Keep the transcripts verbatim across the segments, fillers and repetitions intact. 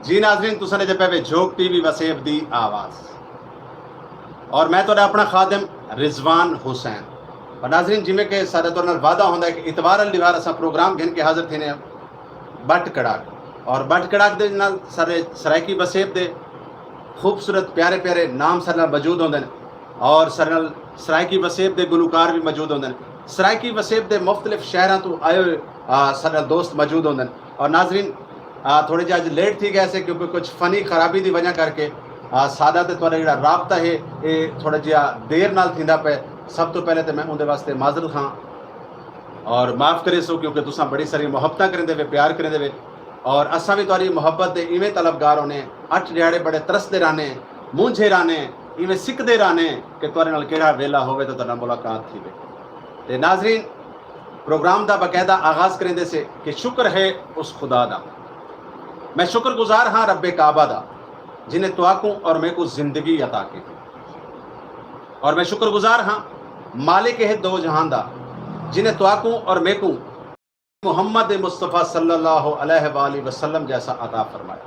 جی ناظرین، تساں ݙیہدے پئے وے جھوک ٹی وی وسیب دی آواز، اور میں تہاݙا اپݨا خادم رضوان حسین۔ اور ناظرین، جیویں کہ ساݙا تہاݙے نال وعدہ ہوندا ہے کہ اتوار آلے ݙیہاڑ اساں پروگرام گھن کے حاضر تھیندے ہیں بٹ کڑاک، اور بٹ کڑاک دے نال سارے سرائیکی وسیب دے خوبصورت پیارے پیارے نام ساݙے نال موجود ہوندے ہیں، اور ساݙے نال سرائیکی وسیب دے گلوکار وی موجود ہوندے ہیں۔ سرائیکی وسیب دے مختلف شہراں توں آئے ہوئے، آ، ساݙے نال دوست موجود ہوندے ہیں۔ اور ناظرین، آ، تھوڑے جے اڄ لیٹ تھی ڳئے سے، کیونکہ کچھ فنی خرابی دی وجہ کر کے، آ، ساݙا تے تہاݙا جیڑھا رابطہ ہے، اے تھوڑا جیہا دیر نال تھیندا پئے۔ سب توں پہلے تے میں اوندے واسطے معذرت خواہ، اور معاف کریسو، کیونکہ تساں بڑی ساری محبتاں کریندے وے، پیار کریندے وے، اور اساں وی تہاݙی محبت دے ایویں طلبگار ہونے ہیں۔ اٹھ ݙیہاڑے بڑے ترسدے رہنے ہیں، مونجھے رہنے ہیں، ایویں سکدے رہنے ہیں کہ تہاݙے نال کیڑھا ویلا ہووے تے تہاݙے نال ملاقات تھیوے۔ تے ناظرین، پروگرام دا باقاعدہ آغاز کریندے سے کہ شکر ہے اس خدا دا، میں شکر گزار ہاں رب کعبہ دا، جنہیں تہاکوں اور میکوں زندگی عطا کیتی۔ اور میں شکر گزار ہاں مالک ہے دو جہان دا، جنہیں تہاکوں اور میکوں محمد مصطفیٰ صلی اللہ علیہ وآلہ وسلم جیسا عطا فرمایا۔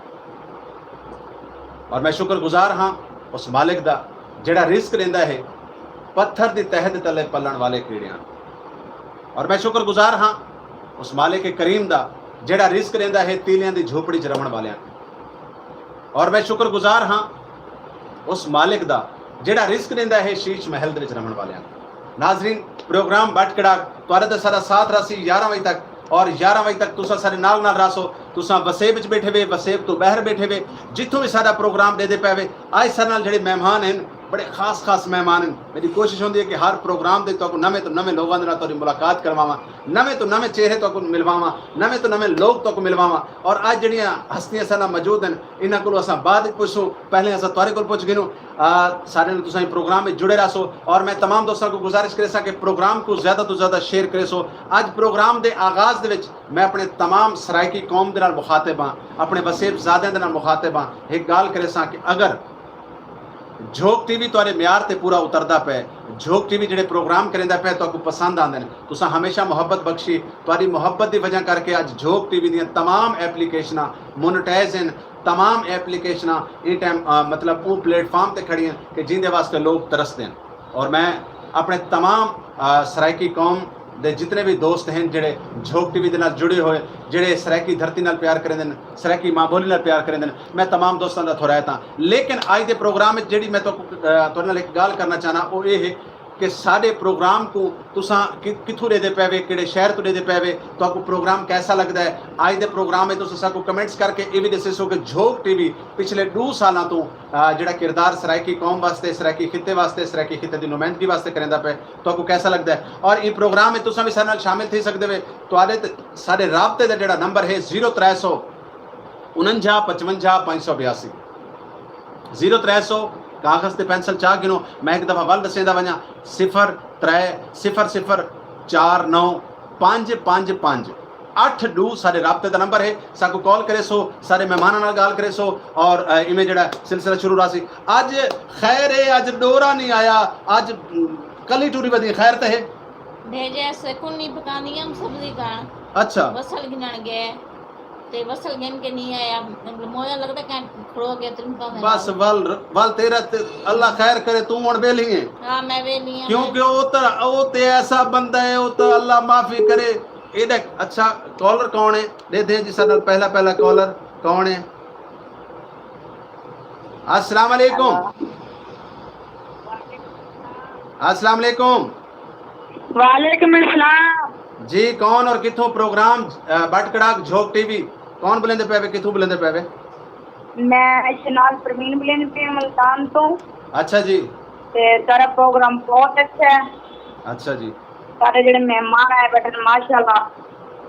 اور میں شکر گزار ہاں اس مالک دا، جڑا رزق ݙیندا ہے پتھر دی تہہ دے تلے پلݨ والے کیڑیاں۔ اور میں شکر گزار ہاں اس مالک کریم دا، جڑا رزق ݙیندا ہے تیلیاں دی جھوپڑی چ رہݨ والیاں۔ اور میں شکر گزار ہاں اس مالک دا، جڑا رزق ݙیندا ہے شیش محل دے وچ رہݨ والیاں۔ ناظرین، پروگرام بٹ کڑاک تہاݙے تے ساݙا ساتھ رہسی یارہ وڄے تک، اور یارہ وڄے تک تساں ساݙے نال نال رہسو۔ تساں وسیب وچ ٻیٹھے وے، وسیب توں ٻاہر ٻیٹھے وے، جتھوں وی ساݙا پروگرام ݙیہدے پئے وے، اڄ ساݙے نال جڑے مہمان ہن، بڑے خاص خاص مہمان ہن۔ میݙی کوشش ہوندی ہے کہ ہر پروگرام دے تہاکوں نویں توں نویں لوگاں دے نال تہاݙی ملاقات کرواواں، نویں توں نویں چہرے تہاکوں ملواواں، نویں توں نویں لوگ تہاکوں ملواواں۔ اور اڄ جڑیاں ہستیاں ساݙے نال موجود ہن، انہاں کولوں اساں بعد وچ پچھسوں، پہلے اساں تہاݙے کول پچھ گھنوں۔ آ، ساݙے نال تساں ایں پروگرام وچ جڑے رہسو، اور میں تمام دوستاں کوں گزارش کریساں کہ پروگرام کوں زیادہ توں زیادہ شیئر کریسو۔ اڄ پروگرام دے آغاز دے وچ میں اپݨے تمام سرائیکی قوم دے نال مخاطب ہاں، اپݨے وسیب زادیاں دے نال مخاطب ہاں۔ ہک ڳالھ کریساں کہ اگر جھوک ٹی وی تہاݙے معیار تے پورا اتردا پئے، جھوک ٹی وی جڑے پروگرام کریندا پئے تہاکوں پسند آندے نے، تساں ہمیشہ محبت بخشی، تہاݙی محبت دی وجہ کر کے اڄ جھوک ٹی وی دیاں تمام ایپلیکیشناں مونیٹائز ہن، تمام ایپلیکیشناں ایں ٹائم، آ، مطلب اوں پلیٹ فارم تے کھڑی ہن کہ جیندے واسطے لوگ ترسدے ہن۔ اور میں اپݨے تمام، آ، سرائیکی قوم دے جتنے وی دوست ہن جڑے جھوک ٹی وی دے نال جڑے ہوئے، جڑے سرائیکی دھرتی نال پیار کریندے ہن، سرائیکی ماں ٻولی نال پیار کریندے ہن، میں تمام دوستاں دا تھوریت ہاں۔ لیکن اڄ دے پروگرام وچ جڑی میں تہاکوں، آ، تہاݙے نال ہک ڳالھ کرݨا چاہنا، او اے ہے کہ ساݙے پروگرام کوں تساں ک-، کتھوں ݙیہدے پئے وے، کیڑھے شہر توں ݙیہدے پئے وے، تہاکوں پروگرام کیسا لڳدا ہے؟ اڄ دے پروگرام وچ تساں ساکوں کمنٹس کر کے اے وی ݙسیسو کہ جھوک ٹی وی پچھلے ݙو سالاں توں، آ، جڑا کردار سرائیکی قوم واسطے، سرائیکی خطے واسطے، سرائیکی خطے دی نمائندگی واسطے کریندا پئے، تہاکوں کیسا لڳدا ہے؟ اور ایں پروگرام وچ تساں وی ساݙے نال شامل تھی سڳدے وے۔ تہاݙے تے ساݙے رابطے دا جڑا نمبر ہے زیرو ترے سو انجھا پچونجھا پنج سو بیاسی۔ زیرو ترے سو، کاغذ تے پینسل چا گھنو، میں ہک دفعہ ول ݙسیندا ونڄاں، صفر ترے صفر صفر چار نو پنج پنج پنج اٹھ ݙو ساݙے رابطے دا نمبر ہے۔ ساکوں کال کریسو، ساݙے مہماناں نال ڳالھ کریسو، اور، آ، ایویں جڑا سلسلہ شروع رہسی۔ اڄ خیر ہے، اڄ ݙورا نہیں آیا، اڄ، م، کلی ٹری ودی، خیر تے ہے؟ بھیجے سے کن نہیں پکانی ہم سبزی کا۔ اچھا۔ وصل گھنن گئے۔ تے وصل گھن کے نہیں آیا، مویا لڳدا کہیں کھڑو ڳیا ترمتا پیا۔ بس ول، ول تیرا تے اللہ خیر کرے، توں ہݨ ویلھی ہیں۔ ہاں، میں ویلھی ہاں۔ کیونکہ او تاں، او تے ایسا بندہ ہے، او تاں اللہ معافی کرے۔ اے ݙیکھ، اچھا، کالر کون ہے؟ ݙیہدے جی ساݙے نال پہلا، پہلا کالر کون ہے؟ السلام علیکم۔ السلام علیکم۔ وعلیکم السلام۔ جی، کون اور کتھوں پروگرام، آ، بٹ کڑاک جھوک ٹی وی، کون بلیندے پئے وے، کتھوں بلیندے پئے وے؟ میں شہناز پروین بلیندی پئی ہاں ملتان توں۔ اچھا جی۔ تے تیرا پروگرام بہت اچھا ہے۔ اچھا جی۔ سارے جڑے مہمان آئے بیٹھے نے، ماشاءاللہ،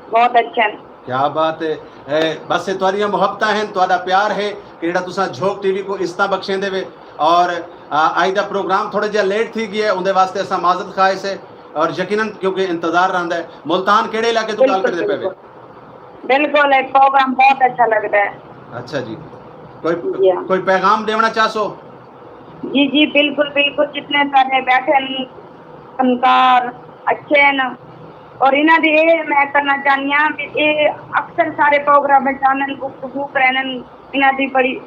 بہت اچھے ہیں۔ کیا بات ہے۔ اے، بس اے تہاݙیاں محبتاں ہن، تہاݙا پیار ہے کہ جڑا تساں جھوک ٹی وی کوں عزتاں بخشیندے وے۔ اور، آ، اڄ دا پروگرام تھوڑا جیہا لیٹ تھی ڳیا ہے، اوندے واسطے اساں معذرت خواہ سے۔ اور یقیناً کیونکہ انتظار رہندا ہے۔ ملتان کیڑھے علاقے توں ڳالھ بالکل، کریندے پئے وے؟ بالکل۔ بالکل، اے پروگرام بہت اچھا لڳدا ہے۔ اچھا جی۔ کوئی، جی ہاں۔ کوئی پیغام ݙیوݨا چاہسو؟ جی، جی، بالکل، بالکل۔ جتنے سارے بیٹھے ہن، فنکار اچھے ہن۔ اور انہاں دی اے میں کرنا چاہنی ہاں کہ اے اکثر سارے پروگرام وچ آندن، گفتگو کرن۔ انہاں دی بڑی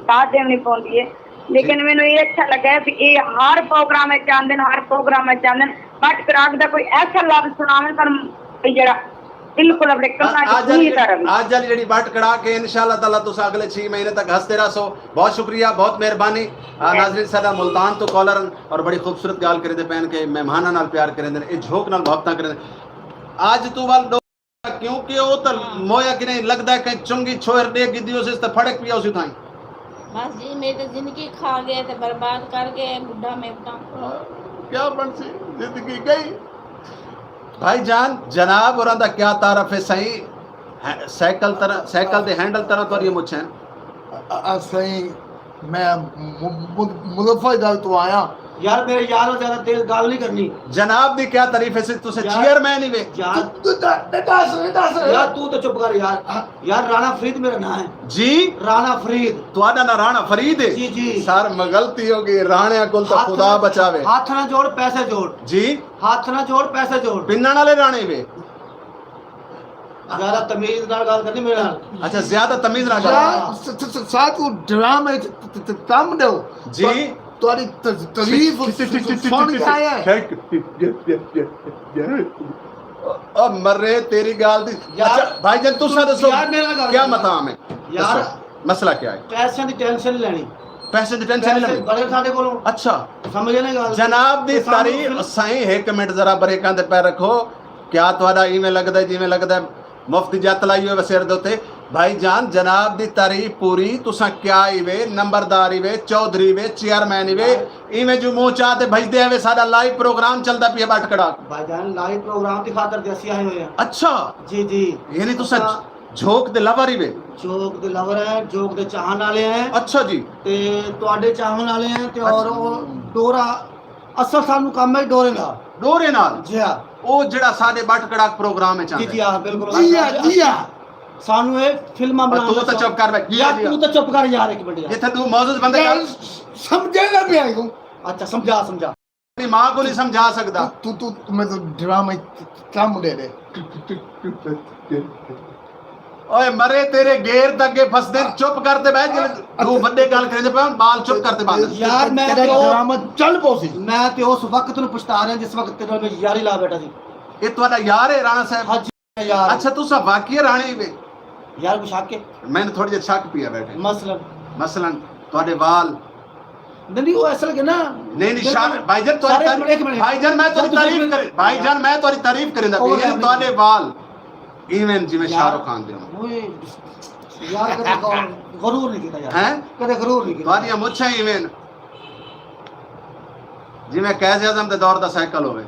داد ݙیوݨی پوندی ہے۔ لیکن مینوں یہ اچھا لگا ہے کہ یہ ہر پروگرام وچ آندے نے، ہر پروگرام وچ آندے نے، بٹ کراک دا کوئی ایسا لفظ سناون پر جڑا بالکل اپنے کنا چ اج والی گونجدا رہے۔ اج والی جڑی بٹ کڑا کے، انشاءاللہ تعالیٰ تساں اگلے چھ مہینے تک ہستے رہسو۔ بہت شکریہ، بہت مہربانی۔ آ، ناظرین، ساڈا ملتان تو کالر اور بڑی خوبصورت گال کریندے پین کہ مہماناں نال پیار کریندے نے، اے جھوک نال محبتاں کریندے۔ اج تو ول ݙو، کیونکہ او تاں مویا کہ نہیں لگدا، کہیں چنگی چھوہر ݙے گھدی ہوسی تے پھڑک پیا ہوسی تھائیں۔ بس جی، میری تے زندگی کھا گئے تے برباد کر گئے، بڈھا میں اتاں۔ کیا بنسی؟ زندگی گئی۔ بھائی جان، جناب ہوراں دا کیا تعارف ہے سائیں؟ ہے، سائیکل طرح، سائیکل دے ہینڈل طرح تہاݙیاں مچھاں ہن۔ آ، آ، سائیں، میں م-، م-، مظفر گل تو آیا۔ یار، میرے یار نال زیادہ تیز گالھ نہیں کرنی۔ جناب دی کیا تعریف ہے، تساں یار، چیئرمین ہی وے۔ یار، تو، تو، تو، دس، دس۔ یار، تو تو چپ کر یار۔ ہاں۔ یار، رانا فرید میرا ناں ہے۔ جی؟ رانا فرید۔ تہاݙا ناں رانا فرید ہے؟ جی، جی۔ سر، میں غلطی ہو گئی، راݨیاں کول تاں ہتھ خدا نہ، بچاوے۔ ہتھ نہ جوڑ، پیسے جوڑ۔ جی؟ ہتھ نہ جوڑ، پیسے جوڑ۔ پنݨ والے راݨے وے؟ زیادہ تمیز نال ڳالھ کرنی میرے نال۔ اچھا، زیادہ تمیز نال ڳالھ۔ یار، س-، س-، س-، ساتھ کو ڈرامے چ-، ت-، ت-، ت-، کم ݙیو۔ جی۔ تو-، تہاݙی ت-، تعریف سُݨ کے آیا ہے۔ او مرے تیری ڳالھ دی۔ یار، اچھا، بھائی جان، تساں ݙسو، یار، میرے نال ڳالھ کیا کر۔ مطام ہے؟ یار، ݙسو، مسئلہ کیا ہے؟ پیسے دی ٹینشن نہیں لینی۔ پیسے دی ٹینشن نہیں پیسے لینی۔ بڑے ساݙے کولوں۔ اچھا۔ سمجھ نہیں ڳالھ۔ جناب دی تے سانوں تعریف، سن- سائیں، ہک منٹ ذرا بریکاں تے پیر رکھو۔ کیا تہاݙا ایویں لڳدا ہے جیویں لڳدا ہے مفت دی جت لائی ہوئے سر دے اتے؟ بھائی جان، جناب دی تعریف پوری، تساں کیا ایوے، نمبردار ایوے، چوہدری ایوے، چیئرمین ایوے، ایویں جو منہ چا تے بھجدے ایوے، ساݙا لائیو پروگرام چلدا پیا بٹ کڑاک۔ بھائی جان، لائیو پروگرام دی خاطر تے اسی آئے ہوئے ہیں۔ اچھا۔ جی، جی۔ یعنی تساں اچھا۔ جھوک دے لور ایوے؟ جھوک دے لور ہیں، جھوک دے چاہن والے ہیں۔ اچھا جی۔ تے تہاݙے چاہن والے ہیں تے اچھا۔ اور او ڈورا اصل سانوں کم ہے ڈورے نال۔ ڈورے نال؟ جی ہاں۔ او جڑا ساݙے بٹ کڑاک پروگرام وچ جی، آندے۔ جی ہاں، بالکل۔ جی ہاں، جی ہاں۔ سانوں اے فلماں بس بݨاوݨ توں دا تاں شوق۔ چپ کر بھائی۔ یار، توں تاں چپ کر یار، ہک منٹ یار۔ جتھے ݙو موضوع بندے یار، کر۔ سمجھے نہ پیا کو۔ اچھا، سمجھا، سمجھا۔ اپݨی ماں کو نہیں سمجھا سڳدا۔ تو، تو، تو، میں تو ڈرامہ کم ݙے ݙے۔ اوئے مرے تیرے گیر دگے پھسدے، چپ کر تے بہہ، جلے ݙو وݙے ڳالھ کریندے پئے ہن، ٻال چپ کر تے ٻال۔ یار، میں تیرا تے او، ڈرامہ چل پوسی۔ میں تے اس وقت نوں پچھتا رہیا جس وقت تیرے نال میں یاری لا بیٹھا سی۔ اے تہاݙا یار ہے رانا صاحب؟ ہاں جی، یار۔ اچھا، تساں واقعی رانے ہی وے؟ یار، کوئی شک ہے؟ میں تھوڑی جہی شک پیا بیٹھے۔ مثلاً؟ مثلاً، تہاݙے وال۔ نہیں، نہیں، وہ اصل کے نا۔ نہیں، نہیں، شاہ، بھائی جان، تہاݙی سارے تعریف، ایک منٹ۔ بھائی جان، میں تہاݙی تعریف کر، بھائی جان، میں تہاݙی تعریف کریندا پیا، یعنی تہاݙے وال ایویں جیویں شاہ رخ خان دے ہن۔ اوئے، یار، کدے غرور نہیں کیتا یار۔ ہیں؟ کدے غرور نہیں کیتا۔ تہاݙیاں مچھاں ایویں جیویں قائد اعظم دے دور دا سائیکل ہووے۔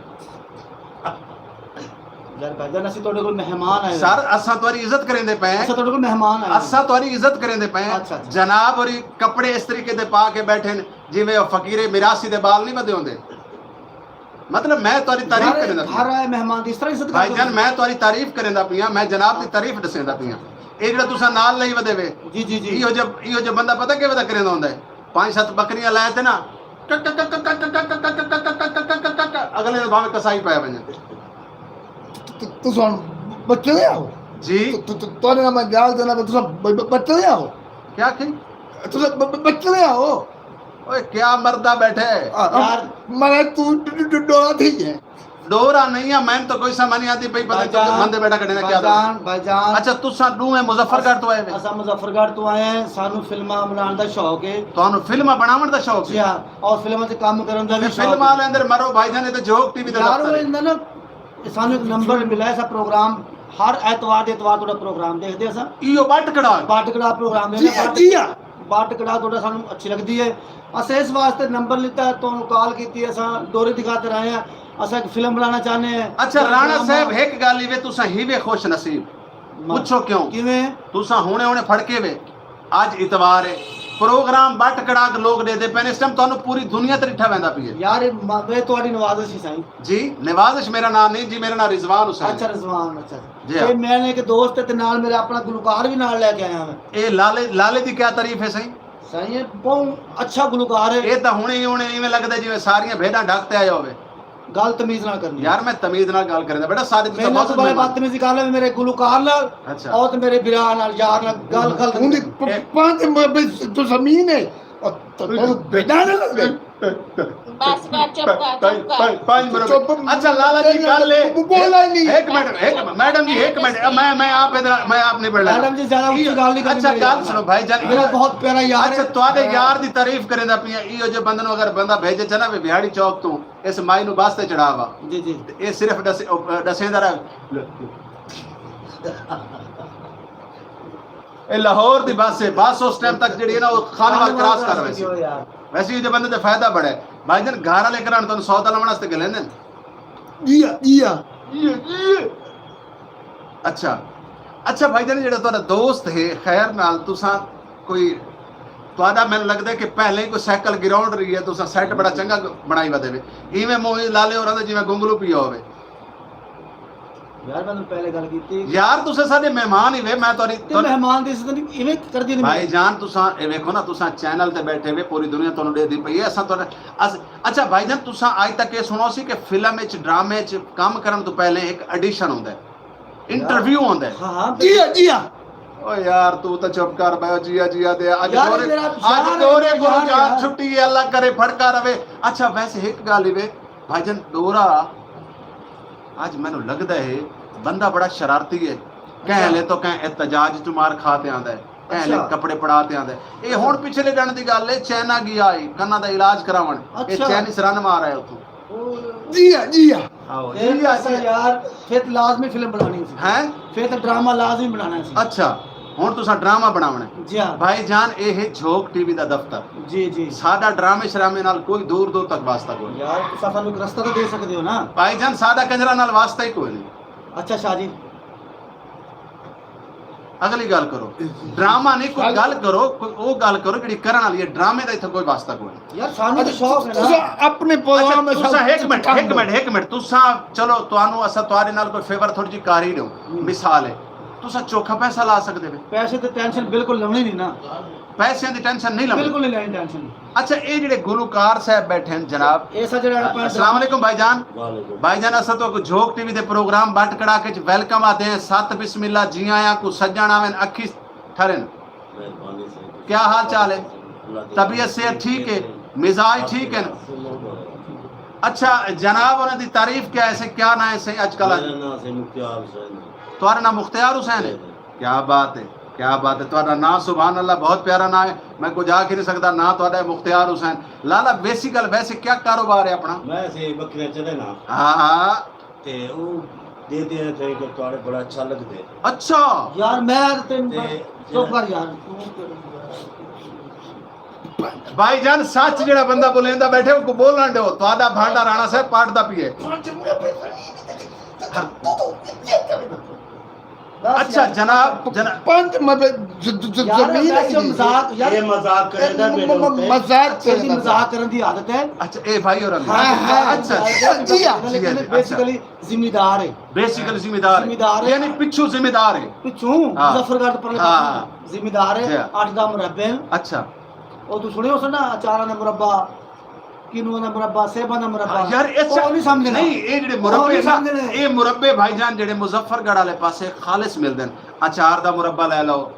یار بھائی جان، اسی تہاݙے کول مہمان آئے ہوئے۔ سر، اساں تہاݙی عزت کریندے پئے ہیں۔ اساں تہاݙے کول مہمان آئے ہوئے۔ اساں تہاݙی عزت کریندے پئے ہیں۔ اچھا، اچھا۔ جناب ہوری کپڑے استری کیتے پا کے بیٹھے نے، جیویں او فقیر میراثی دے بال نہیں ودے ہوندے۔ مطلب، میں تہاݙی تعریف یار، کریندا گھر پیا۔ آئے مہمان دی اس طرح عزت بھائی کردے جان، ہو؟ میں تہاݙی تعریف کریندا پیا، میں جناب دی تعریف ݙسیندا پیا۔ اے جڑا تساں نال لئی ودے وے، جی، جی، جی۔ ایہو جہا، ایہو جہا بندہ پتہ کیویں دا کریندا ہوندا ہے؟ پنج ست ٻکریاں لائے تے نا، کک کک کک، اڳلے دے بھاویں کسائی پئے ونڄن۔ ت-، ت-، تساں ٻچے ہو؟ جی۔ ت-، ت-، ت-، تہاݙے نال میں ڳالھ ݙینا پیا، تساں ٻ-، ٻ-، ٻچے ہو؟ کیا کہیں؟ تساں ٻ-، ٻ-، ٻچے ہو؟ اوئے، کیا مردا بیٹھے؟ آ، آ، یار۔ میں تو ڈ-، ڈ-، ڈ-، ڈورا تھی ہے۔ ڈورا نہیں ہے، میں تو کوئی سمجھ نہیں آتی پئی، پتہ بھائی جان، بندے بیٹھا کھڑے نے کیا بھائی جان، بھائی جان۔ اچھا، تساں ݙوہیں مظفر گڑھ تو آئے وے؟ اساں مظفر گڑھ تو آئے ہیں، سانوں فلماں بݨاوݨ دا شوق ہے۔ تہانوں فلماں بݨاوݨ دا شوق ہے؟ جی ہاں، اور فلماں تے کم کرݨ دا تے بھی شوق ہے۔ فلماں والے اندر مرو بھائی جان، اے تے جھوک ٹی وی تے یار، دفتر وہ ہے۔ اندر نا، سانوں ہک نمبر ملا ہے، سا پروگرام ہر اتوار دے اتوار تہاݙا پروگرام ݙیکھدے اساں۔ ایہو بٹ کڑاک؟ بٹ کڑاک پروگرام ہے۔ جی، جی۔ بٹ کڑاک تہاݙا سانوں اچھی لڳدی ہے۔ اساں اس واسطے نمبر لتا ہے، تہانوں کال کیتی، اساں ڈورے دی خاطر آئے ہیں، اساں ہک فلم بݨاوݨا چاہندے ہیں۔ اچھا، رانا صاحب، ہک ڳالھ ہی وے، تساں ہی وے خوش نصیب۔ پچھو کیوں؟ کیویں؟ تساں ہݨے ہݨے پھڑکے وے، اڄ اتوار ہے، پروگرام بٹ کڑاک لوک ݙیہدے پئے نے، اس ٹائم تہانوں پوری دنیا تے ݙٹھا ویندا پیا ہے۔ یار، اے م-، اے تہاݙی نوازش ہے سائیں۔ جی، نوازش میرا ناں نہیں جی، میرا ناں رضوان حسین ہے۔ اچھا، رضوان، اچھا۔ جی ہاں۔ اے میرے ہک دوست ہے تے نال میرا اپݨا گلوکار بھی نال لے کے آیا میں۔ اے لالے، لالے دی کیا تعریف ہے سائیں؟ سائیں، اے بہوں اچھا گلوکار ہے۔ اے تاں ہݨے ہی ہݨے ایویں لڳدا جیویں ساریاں بھیݙاں ڈھک تے آیا ہووے۔ گل تمیز نال کرنی۔ یار، میں تمیز نال گل کریندا بیٹا، سارے تساں میرے نال بہت تو بڑے مہربانی۔ بدتمیزی کر لے، میرے گلوکار نال اچھا۔ اور تے میرے بھرا نال، یار نال گل غلط اون دی نہیں۔ پ- پنج م- بھئی تو زمین ہے، اور تو تو بیٹا نہ لگے۔ بس کر، چپ کر، چپ کر۔ پنج منٹ۔ چپ۔ اچھا لالا جی، گل ہے۔ بولا ہی نہیں۔ ایک منٹ، ایک منٹ، میڈم جی، ایک منٹ، میں میں آپ ادھر، میں آپ نہیں بڑھنا۔ میڈم جی، زیادہ اچھی گل نہیں کرنی اچھا، میرے گل یار۔ سنو بھائی جان۔ میرا بہت پیارا یار اچھا، ہے۔ تواڈے یار دی تعریف کریندا پیا، ایو جے بندے نو اگر بندہ بھیجے چا نا وے بہاڑی چوک تو، اس مائی نو بس تے چڑھا وا۔ جی جی۔ تے اے صرف ڈسے، ڈسیندا رہ۔ اے لاہور دی بس ہے، بس اس ٹائم تک جڑی ہے نا، وہ خانوال کراس کر ویسی۔ ویسے ایو جے بندے تے فائدہ بڑا ہے۔ بھائی جان، گھر والے کران تانوں سودا لوݨ واسطے گھلیندے نے۔ جی ہاں، جی ہاں۔ اچھا، اچھا بھائی جان، جڑا تہاڈا دوست ہے، خیر نال تساں کوئی، تہاڈا مینوں لگدا ہے کہ پہلے ہی کوئی سائیکل گراؤنڈ رہی ہے، تساں سیٹ بڑا چنگا بنائی ودے وے۔ ایویں مووی لالے ہوراں دا جیویں گنگلو پیا ہووے۔ یار، میں تانوں پہلے گل کیتی۔ یار، تساں ساڈے مہمان ہی وے، میں تہاڈی تے مہمان دی عزت نہیں ایویں کردی نہیں۔ بھائی جان، تساں اے ویکھو نا، تساں چینل تے بیٹھے وے، پوری دنیا تانوں ڈیکھدی پئی ہے، اساں تہاڈا اس اچھا بھائی جان، تساں اج تک اے سنو سی کہ فلم اچ، ڈرامے اچ کم کرن توں پہلے ہک آڈیشن ہوندا ہے، انٹرویو ہوندا ہے۔ ہاں ہاں، جی ہاں، جی ہاں۔ او یار، تو تاں چپ کر بے، جی ہاں، جی ہاں دے۔ اج یار، دورے، میرا اج یار دورے ہے، کولوں یار جان ہے۔ چھٹی ہے، اللہ کرے پھڑکا رہے۔ اچھا ویسے ہک گالھ ہی وے بھائی جان، دورا اج مینوں لگدا ہے بندہ بڑا شرارتی ہے۔ کہیں اچھا۔ لے تو کہیں احتجاج چ مار کھا تے آندا ہے، کہیں لے اچھا۔ کپڑے پڑا تے آندا ہے۔ اے ہن پچھلے ڈن دی گالھ ہے، چائنا گیا ہے کناں دا علاج کراون، اے اچھا۔ چائنیز رن مار آئے اتھوں۔ او، جی ہاں، جی ہاں۔ آہو، پھر جی ہاں، ایسا جی ہاں۔ یار، پھر لازمی فلم بنانی سی۔ ہیں؟ پھر تو ڈرامہ لازمی بنانا سی۔ اچھا، ہن تساں ڈرامہ بناونا ہے۔ جی ہاں۔ بھائی جان، اے ہے جھوک ٹی وی دا دفتر۔ جی جی۔ ساڈا ڈرامے شرامے نال کوئی دور دور تک واسطہ کوئی نہیں۔ یار، تساں سانوں ایک رستہ تو دے سکدے ہو نا۔ بھائی جان، ساڈا کنجرا نال واسطہ ہی کوئی نہیں۔ اچھا شاہ جی۔ اگلی گل کرو، ڈرامہ نہیں، کوئی گل کرو، کوئی او گل کرو جڑی کرن والی ہے۔ ڈرامے دا اتھے کوئی واسطہ کوئی نہیں۔ یار، سانوں تو شوق ہے نا۔ تساں اپنے پروگرام میں اچھا، تساں ہک منٹ، ہک منٹ، ہک منٹ، تساں چلو، تانوں اساں تہاڈے نال کوئی فیور تھوڑی جی کر ہی ڈیوں۔ مثال ہے، تساں چوکھا پیسہ لا سکدے وے۔ پیسے تے ٹینشن بالکل لونی نہیں نا۔ پیسے دی ٹینشن نہیں لونی۔ بالکل نہیں لینی ٹینشن۔ اچھا، اے جڑے گلوکار صاحب بیٹھے ہیں جناب۔ ایسا جڑا اپنا السلام علیکم بھائی جان۔ وعلیکم۔ بھائی جان، اساں تو کو جھوک ٹی وی دے پروگرام بٹ کڑا کے ویلکم آتے ہیں، ست بسم اللہ، جی آیاں کو سجن آون، اکھی ٹھرن۔ مہربانی سائیں۔ کیا حال چال ہے؟ اللہ دی طبیعت صحت ٹھیک ہے؟ مزاج ٹھیک ہے؟ اچھا جناب، انہاں دی تعریف کیا ہے؟ کیا نام ہے سائیں اج کل؟ میرا نام سائیں مختیار حسین ہے۔ تہاڈا نام مختیار حسین ہے؟ کیا بات ہے، کیا بات ہے۔ تہاڈا نام سبحان اللہ بہت پیارا نام ہے، میں کچھ آکھ ہی نہیں سکدا۔ نام تہاڈا ہے مختیار حسین۔ لالا، بیسیکل ویسے کیا کاروبار ہے اپنا؟ میں سے بکریاں چلے نا۔ ہاں ہاں۔ تے او دے دے تھے کہ تہاڈے بڑا اچھا لگدے۔ اچھا۔ یار میں تے تے چپ کر یار۔ بھائی جان، سچ جڑا بندہ بولیندا بیٹھے، او کو بولن دیو۔ تہاڈا بھانڈا رانا صاحب پاٹ دا پیے۔ بس اچھا یار۔ جناب، جناب۔ پنج مطلب ز- ز- ز- یار، زمین ویسے ہے۔ مذاق، یار، یہ مذاق کرے دا م- میرے م- اوتے۔ مذاق اچھا جی، کرے دا۔ مذاق کرن دی عادت ہے۔ اچھا، اے بھائی اور ہاں، ہاں۔ اچھا۔ جی ہاں۔ جی ہاں، جی، اچھا۔ بیسیکلی ذمہ دار ہے۔ بیسیکل ذمہ دار ہے۔ ذمہ دار ہے۔ یعنی پچھو ذمہ دار ہے۔ پچھوں ہاں۔ مظفر گڑھ پرلے ہاں۔ پاسوں ذمہ دار ہے۔ جی ہاں۔ اٹھ دہ مربع ہیں۔ اچھا۔ او تو سنیو سو نا، اچاراں دا مربع، کینواں دا مربع، سیباں دا مربع۔ ہاں، یار، اچھا، او نہیں سمجھنا۔ نہیں، اے جڑے او مربع نہیں نا، سمجھنا۔ اے مربع بھائی جان جڑے مظفر گڑھ والے پاسے خالص ملدے ہیں۔ اچار دا مربع لے لو،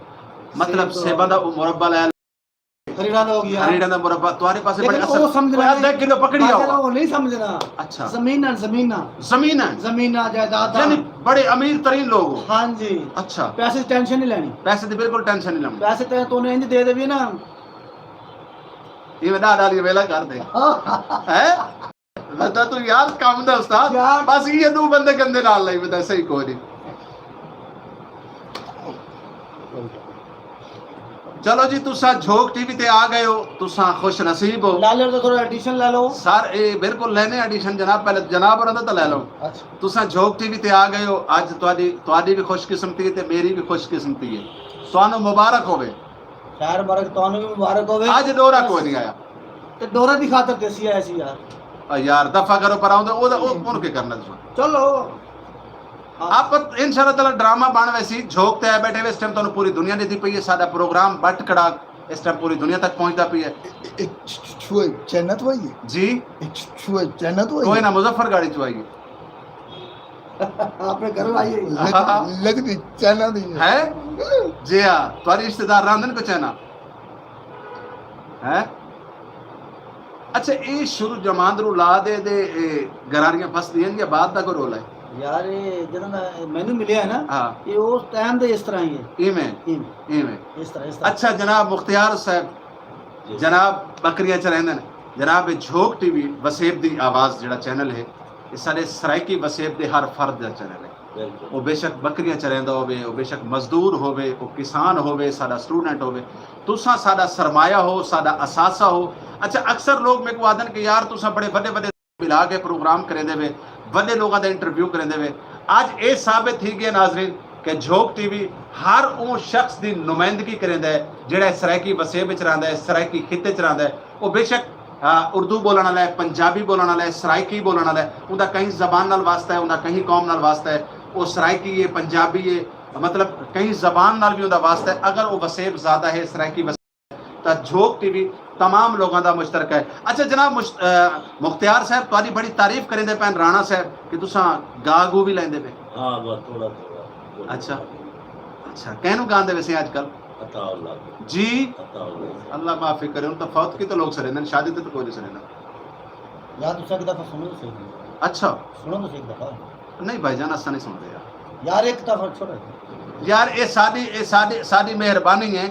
مطلب سیب دا۔ سیباں دا مربع لے لو۔ خریڑاں دا ہو گیا۔ خریڑاں دا مربع تہاڈے پاسے لیکن بڑے او اصل، سمجھنا کوئی ادھا نہیں۔ کلو پکڑی آؤ۔ او نہیں سمجھنا۔ اچھا۔ زمیناں، زمیناں۔ زمین ہے۔ زمیناں، جائیداداں۔ یعنی بڑے امیر ترین لوگ ہو۔ ہاں جی۔ اچھا۔ پیسے دی ٹینشن نہیں لینی۔ پیسے دی بالکل ٹینشن نہیں لینی۔ پیسے تے تو انج دے دیوی نا۔ ایویں ڈاہ ڈالی ویلا کر دے۔ ہیں؟ بندہ تو یار کم دا استاد۔ یار۔ بس یہ دو بندے گندے نال لائی بندہ صحیح کوئی نہیں۔ چلو جی، تساں جھوک ٹی وی تے آ گئے ہو، تساں خوش نصیب ہو۔ لالے تو تھوڑا ایڈیشن لے لو۔ سر، اے بالکل لینے ایڈیشن جناب، پہلے جناب اور تو لے لو۔ اچھا۔ تساں جھوک ٹی وی تے آ گئے ہو، اج تہاڈی، تہاڈی بھی خوش قسمتی ہے تے میری بھی خوش قسمتی ہے۔ تانوں مبارک ہوے۔ خیر مبارک، تانوں بھی مبارک ہوے۔ اج ڈورا کوئی نہیں آیا۔ تے ڈورے دی خاطر تے اسی آئے سی یار۔ آ یار، دفعہ کرو پر آؤں تے او، او کون کے کرنا تساں؟ چلو۔ آپ انشاءاللہ تعالی ڈرامہ بن ویسی، جھوک تے آئے بیٹھے وے، اس ٹائم تانوں پوری دنیا ڈیدی پئی ہے، ساڈا پروگرام بٹ کڑا اس ٹائم پوری دنیا تک پہنچدا پیا ہے۔ اے چ- چ- چھوئے چائنا تو آئی ہے؟ جی۔ اے چ- چھوئے چائنا تو آئی کوئے ہے؟ نہ، مظفر گڑھ چوں آئی ہے۔ اپݨے گھروں آئی ہے؟ لڳدی، لڳدی چائنا دی ہے۔ ہے؟ جی ہاں، تہاݙے رشتہ دار رہندے نے کوئی چائنا؟ ہے؟ اچھا، اے شروع جماندروں لا دے دے، اے گراریاں پھسدیاں ہن یا بعد دا کوئی رول ہے؟ یار، اے جنہاں دا مینیو ملیا ہے نا، ہاں۔ اے اس ٹائم دے اس طرح ہی ہے۔ ایویں؟ ایویں۔ ایویں۔ اس طرح، اس طرح۔ اچھا جناب مختیار صاحب، جی۔ جناب ٻکریاں چریندے نے۔ جناب، اے جھوک ٹی وی وسیب دی آواز جیڑھا چینل ہے، اے ساݙے سرائیکی وسیب دے ہر فرد دا چینل ہے۔ بالکل۔ او بے شک ٻکریاں چریندا ہووے، او بے شک مزدور ہووے، او کسان ہووے، ساݙا اسٹوڈنٹ ہووے، تساں ساݙا سرمایہ ہو، ساݙا اثاثہ ہو۔ اچھا، اکثر لوگ میکوں آہدن کہ یار تساں بڑے وݙے وݙے ملا کے پروگرام کریندے وے، وݙے لوگاں دا انٹرویو کریندے وے۔ اڄ اے ثابت تھی ڳئے ناظرین کہ جھوک ٹی وی ہر اوں شخص دی نمائندگی کریندا ہے جیڑھا سرائیکی وسیب وچ رہندا ہے، سرائیکی خطے وچ رہندا ہے۔ او بے شک، آ، اردو ٻولݨ والا ہے، پنجابی ٻولݨ والا ہے، سرائیکی ٻولݨ والا ہے، اوندا کہیں زبان نال واسطہ ہے، اوندا کہیں قوم نال واسطہ ہے۔ او سرائیکی ہے، پنجابی ہے، مطلب کہیں زبان نال وی اوندا واسطہ ہے۔ اگر او وسیب زادہ ہے، سرائیکی وسیب، تاں جھوک ٹی وی تمام لوگاں دا مشترکہ ہے۔ اچھا جناب مش-، آ، مختیار صاحب، تہاݙی بڑی تعریف کریندے پئن رانا صاحب کہ تساں ڳا ڳو وی لیندے پئے۔ ہاں، بس تھوڑا تھوڑا۔ اچھا۔ اچھا، کینوں ڳاندے ویسے اڄ کل؟ عطا اللہ۔ جی؟ عطا اللہ۔ اللہ معافی کرے، ہݨ تاں فوت کیتے لوگ سݙیندن، شادی تے تاں کوئی نہیں سݙیندا۔ یار، تساں ہک دفعہ سݨو تو صحیح۔ اچھا۔ سݨو تو صحیح ہک دفعہ۔ نہیں بھائی جان، اساں نہیں سݨدے یار۔ یار، ہک دفعہ چھوڑو۔ یار، اے ساݙی، اے ساݙی، ساݙی مہربانی ہے،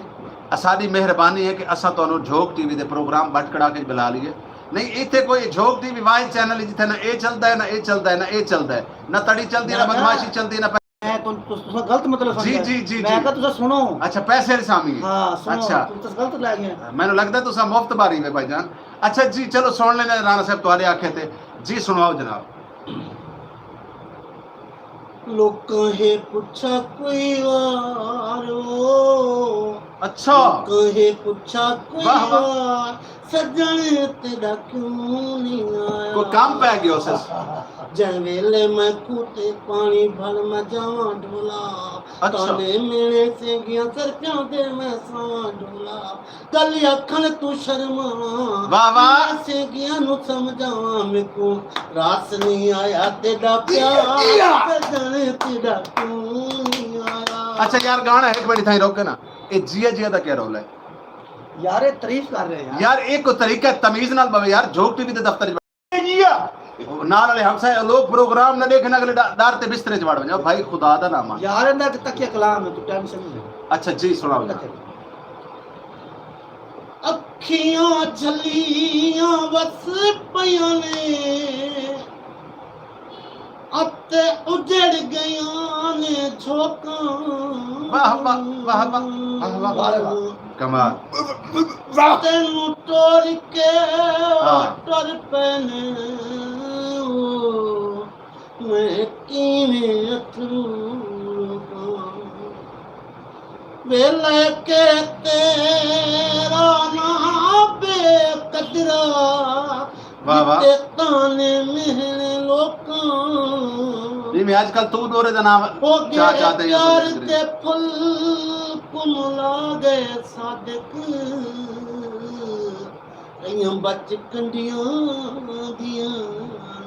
ساݙی مہربانی ہے کہ اساں تہانوں جھوک ٹی وی دے پروگرام بٹ کڑا کے بلا لیے۔ نہیں، ایتھے کوئی جھوک ٹی وی واحد چینل ہے جتھے نہ اے چلدا ہے، نہ اے چلدا ہے، نہ اے چلدا ہے، نہ تڑی چلدی ہے، نہ نہ، نہ۔ بدمعاشی چلدی ہے، نہ پے- میں تُہاں، تُہاں غلط مطلب جی، سمجھا۔ جی، جی، میں جی۔ کہا تُساں سُݨو۔ اچھا، پیسے آلی سامی ہے۔ ہاں، سُݨو۔ اچھا۔ تُساں غلط لے ڳئے۔ مینوں لڳدا تُساں مفت باری وے بھائی جان۔ اچھا جی، چلو سُݨ لیندے رانا صاحب تہاݙے آکھے تے۔ جی، سُݨاؤ جناب۔ لوکاں ہے پچھا کوئی وار او۔ اچھا۔ لوکاں ہے پچھا کوئی واہ واہ۔ وار، سڄݨ تیݙا کیوں نہیں آیا؟ کوئی کم پے ڳیو سس۔ جیں ویلے میں کھوہ تے پاݨی بھر میں جاواں ڈھولا۔ اچھا۔ تانے میݨے سینگیاں سرکیاں دے میں ساواں ڈھولا۔ ڳل آکھݨ توں شرماواں۔ واہ واہ۔ میں سینگیاں نوں سمجھاواں، میکوں راس نہیں آیا تیݙا پیار۔ جی، جی۔ سڄݨ تیݙا کیوں نہیں آیا؟ اچھا یار، گانا ہک منٹ تھائیں روک کے نا، اے جیا جیا دا کیا رول ہے؟ یار، اے تعریف کر رہے ہیں یار۔ یار، اے کوئی طریقہ ہے تمیز نال بوے یار، جھوک ٹی وی دے دفتر جی۔ نال والے ہمسائے لوگ پروگرام نہ ݙیکھن، اڳلے ݙا-، ݙر تے بسترے چ وڑ ونڄو۔ بھائی خدا دا نام آ۔ یار، ایندا ہک تکیہ کلام ہے، توں ٹینشن نہیں لے۔ اچھا جی، سُݨاؤ۔ تکیہ۔ اکھیاں جھلیاں وس پیاں نے، اتے اجڑ ڳیاں نے جھوکاں۔ واہ، واہ، واہ، واہ، واہ، واہ، واہ۔ کمال۔ تینوں ٹر کے ہاں۔ ٹر پینے، میں کیویں اتھرو روکاں؟ ویلے کے تیرا ناں بے قدرا، واہ واہ۔ تے تانے مہݨ لوکاں۔ جی، میں اڄ کل توں ݙورے دا نام او چا گے چا تے پیار تے پھل کوں ملا ڳئے صادق، رہیاں بچ کنڈیاں دیاں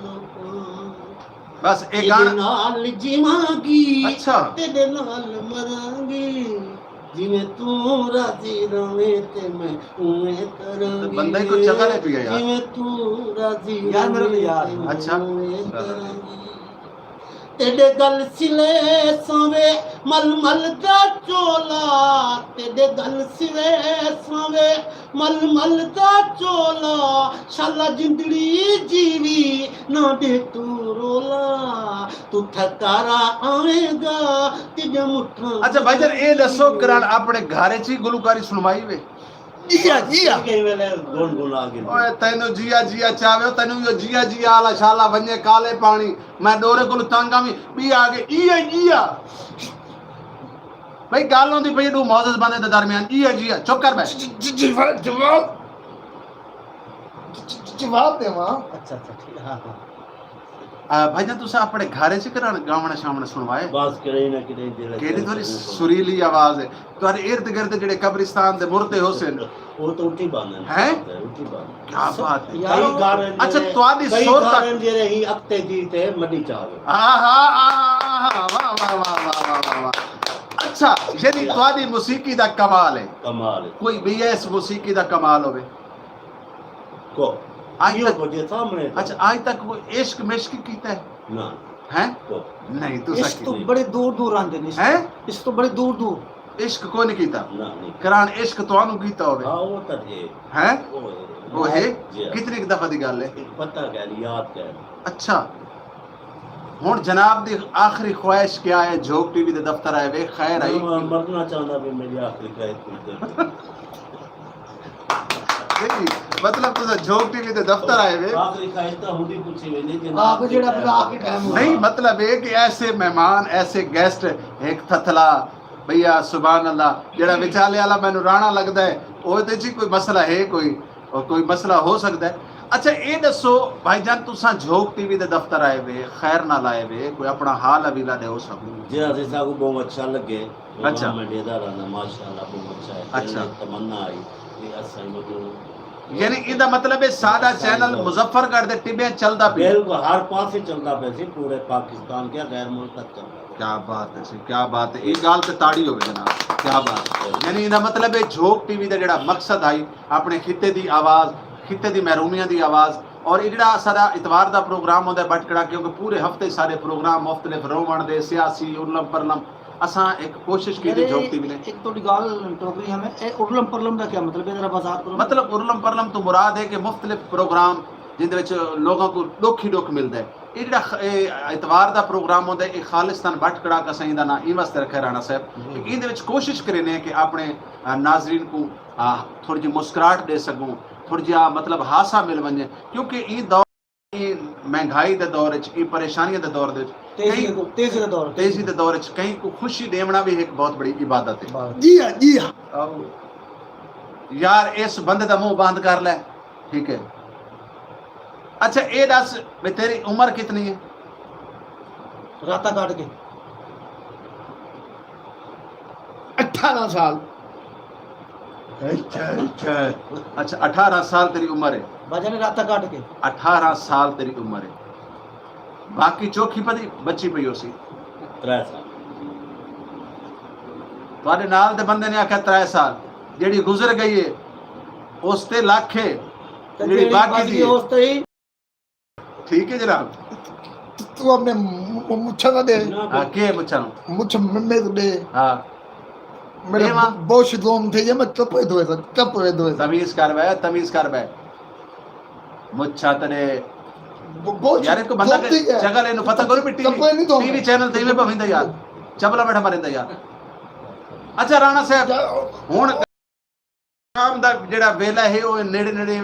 لوکاں۔ بس اے تیݙے گانا نال جیواں گی، اچھا۔ تیݙے نال مراں گی۔ جیویں توں راضی رہویں تے میں اونویں کراں تے گی۔ بندہ ہی کوئی چنگا نہیں پیا یار۔ جیویں توں راضی یار، میرا رہویں یار۔ تے میں اچھا۔ اونویں کراں گی۔ تیݙے ڳل سلے ساوے ململ دا چولا، تیݙے ڳل سلے ساوے ململ دا چولا، شالا جندڑی جیوی نہ ݙے توں رولا، توں تھکارا آویں گا تیݙیاں مٹھاں۔ اچھا بھائی جان، اے ݙسو، کرن اپݨے گھر اچ ہی گلوکاری سݨوائی وے؟ جیا، جیا۔ کئی ویلے گنگنا ڳئے۔ اوئے، تینوں جیا جیا چاوے، تینوں ایہو جیا جیا آلا شالا ونڄے کالے پاݨی۔ میں ݙورے کولوں تنگ آویں، ٻیا آ ڳئے، ایہا جیا۔ بھئی، ڳالھ ہوندی پئی ہے ݙو معزز بندے دے درمیان۔ جی ہا، جی ہا، چپ کر ٻہہ۔ جی، جی، جی، جواب، جواب۔ جی، جی، جی، جواب ݙیواں۔ اچھا، اچھا، ٹھیک، ہاں، ہاں۔ آ، بھائی جان، تساں اپݨے گھر اچ کرن گاوݨ شاوݨ سݨوائے؟ بس کݙاہیں نہ کݙاہیں دل اچ کیڑھی تھوڑی سݨوائے۔ سریلی آواز ہے۔ تہاݙے ارد گرد جیڑھے قبرستان دے مردے ہوسن۔ او تاں اٹھی باندن۔ ہیں؟ اٹھی باندن۔ کیا بات ہے۔ یارو، کئی گھر ہن اچھا، جیڑھے، تہاݙی کئی سر گھر تک ہن جیڑھے ہی اڳتے جی تے مݙی چا ڳئے۔ آہا، آہا، آہا، واہ، واہ۔ اچھا، یعنی تہاݙی موسیقی دا کمال ہے۔ کمال ہے۔ کوئی ٻئی ایس موسیقی دا کمال ہووے؟ کو۔ آج ایہو تک کجھ ہے سامݨے تو۔ اچھا، آج تک کوئی عشق مشق کیتا ہے؟ نہ۔ ہیں؟ کو۔ نہیں، تساں عشق تو کیتا۔ بڑے دور دور آندے نے۔ ہیں؟ عشق تو بڑے دور دور۔ عشق کوئی نہیں کیتا؟ نہ، نہیں۔ کراݨ عشق تہانوں کیتا ہووے؟ ہاں، او تاں ہے۔ ہیں؟ او ہے۔ او ہے؟ جی ہاں۔ کتنی ایک دفعہ دی ڳالھ ہے؟ پتہ کائنی، یاد کائنی۔ اچھا۔ ہݨ جناب دی آخری خواہش کیا ہے؟ جھوک ٹی وی دے دفتر آئے وے، خیر آئی۔ میں مرنا چاہندا پیا، میری آخری خواہش پوری کر۔ نہیں، مطلب تساں جھوک ٹی وی دے دفتر آئے وے۔ آخری خواہش تاں ہوندی پچھی ویندی جے آپ جیڑھا بلا کے ٹائم ہو۔ نہیں، مطلب اے کہ ایسے مہمان، ایسے گیسٹ، ہک تھتھلا، بھیا سبحان اللہ، جیڑھا وچالے والا مینوں رانا لڳدا ہے، او تے جی کوئی مسئلہ ہے کوئی، اور کوئی مسئلہ ہو سڳدا ہے۔ اچھا، اے ݙسو بھائی جان، تساں جھوک ٹی وی دے دفتر آئے وے، خیر نال آئے وے، کوئی اپݨا حال حویلہ ݙیو ساکوں۔ جی عزیز صاحب، بہت اچھا لگے۔ اچھا۔ پروگرام میں ݙیہدا رہنا، ماشاءاللہ، بہت اچھا ہے۔ اچھا۔ دل وچ تمنا آئی کہ اساں مطلب یعنی ایندا مطلب ہے ساݙا چینل مظفر گڑھ دے ٹبیاں چلدا پیا؟ بالکل، ہر پاسے چلدا پیا سی، پورے پاکستان کیا غیر ملک تک چلدا پیا۔ کیا بات ہے سی، کیا بات ہے۔ اے ڳالھ تے تاڑی ہووے جناب، کیا بات ہے۔ یعنی ایندا مطلب ہے جھوک ٹی وی دا جیڑھا مقصد ہئی، اپݨے خطے دی آواز، خطے دی محرومیاں دی آواز، اور اے جیڑھا ساݙا اتوار دا پروگرام ہوندا ہے بٹکڑا، کیونکہ پورے ہفتے سارے پروگرام مختلف رووݨ دے، سیاسی، ارلم پرلم، اساں ہک کوشش کیتی میرے جھوک ٹی وی نے۔ ایک تہاݙی ڳالھ ٹوک رہی ہمیں، اے ارلم پرلم دا کیا مطلب ہے؟ ذرا وضاحت کرو۔ مطلب ارلم پرلم تو مراد ہے کہ مختلف پروگرام جیندے وچ لوگاں کوں ݙکھ ہی ݙکھ ملدا ہے۔ اے جیڑھا خ-، اے اتوار دا پروگرام ہوندا ہے، اے خالصتاً بٹکڑا، اساں ایندا ناں ایں واسطے رکھیا رانا صاحب کہ ایندے وچ کوشش کرینے کہ اپݨے، آ، ناظرین کوں، آ، تھوڑی جی مسکراہٹ ݙے سڳوں، تھوڑی جی، آ، مطلب ہاسا مل ونڄے، کیونکہ ایں دور، ایں مہنگائی دے دور وچ، ایں پریشانیاں دے دور دے وچ تیزی کہیں دے دور، تیزی دے دور۔ تیزی دے دور وچ کہیں کوں خوشی ݙیوݨا وی ہک بہت بڑی عبادت ہے۔ جی ہاں، جی ہاں۔ آہو۔ یار، اس بندے دا منہ بند کر لے۔ ٹھیک ہے۔ اچھا، اے ݙس بھئی تیری عمر کتنی ہے؟ راتاں کٹ کے۔ اٹھارہ سال۔ اچھا، اچھا۔ اچھا، اٹھارہ سال تیری عمر ہے۔ بھائی جان، راتاں کٹ کے۔ اٹھارہ سال تیری عمر ہے۔ باقی چوکھی پتی بچی پئی ہوسی۔ ترے سال۔ تہاݙے نال دے بندے نے آکھیا ترے سال۔ جیڑھی گزر ڳئی ہے، اس تے لکھ ہے۔ تے جیڑھی جیڑھی باقی بچ دی گئی ہے۔ اس تے ہی۔ ٹھیک ہے جناب۔ تو، تو اپنے م-، م-، مچھاں دا ݙے۔ ہاں، کے مچھاں؟ مچھ م-، میرے ݙے۔ ہاں۔ میرے ݙے ماں۔ بہت شدوم تھے، یہ میں چپ ہوئے دوئے سا، چپ ہوئے دوئے سا۔ تمیز کر بے، تمیز کر بے۔ مچھاں تیرے۔ ب-، بہت یار، ایک بندہ شدوم تھی ہے۔ شکل اینوں پتہ کرو بھی ٹی وی، چپ ہوئے نہیں تو ٹی وی چینل تے میں پویندا یار۔ چپلا بیٹھا مریندا یار۔ اچھا رانا صاحب، کیا؟ ہݨ شام دا جیڑھا ویلا ہے، او نیڑے نیڑے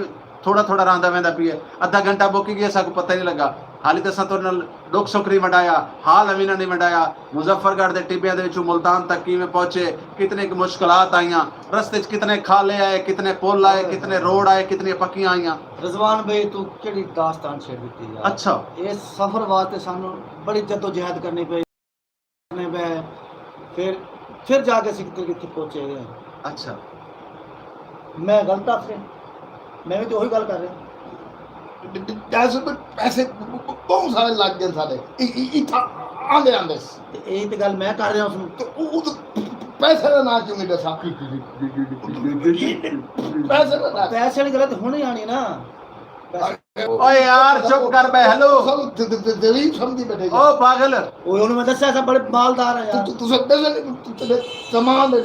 تھوڑا تھوڑا رہندا ویندا پیا ہے۔ ادھا گھنٹہ مکی ڳیا، ساکوں پتہ ہی نہیں لڳا۔ حالی تاں اساں تہاݙے نال ݙکھ سکھ نہیں ونڈایا، حال حویلہ نہیں ونڈایا۔ مظفر گڑھ دے ٹبیاں دے وچوں ملتان تک کیویں پہنچے، کتنے ک مشکلات آئیاں، رستے وچ کتنے کھالے آئے، کتنے پل آئے، کتنے روڈ آئے، کتنیاں پکیاں آئیاں۔ رضوان بھائی، توں کیڑھی داستان چھیڑ ݙتی یار۔ اچھا۔ اے سفر واسطے سانوں بڑی جدوجہد کرنی پئی۔ کرنے پئے، پھر، پھر جا کے اسی کتنے کتنے پہنچے ہیں۔ اچھا۔ میں غلط آکھ رہے، میں بھی تو وہی گل کر رہے۔ دس روپے پیسے بہت سارے لگ گئے سارے۔ ای، ای، ای تھا، آندے آندے۔ تے یہی تے گل میں کر رہا ہوں۔ تو او، او تو پیسے دا نام کیوں نہیں دسا؟ پیسے دا نام۔ پیسے والی گل تو ہونے آنی نا۔ پیسے اوئے یار، چپ کر بے، ہلو۔ سب د-، د-، د-، دلیل سمجھی بیٹھے جی۔ او پاگل۔ اوئے، انہوں میں دسیا سا بڑے مالدار ہیں یار۔ تو، تو، تو سب پیسے نہیں، تو، تو کمال ہے۔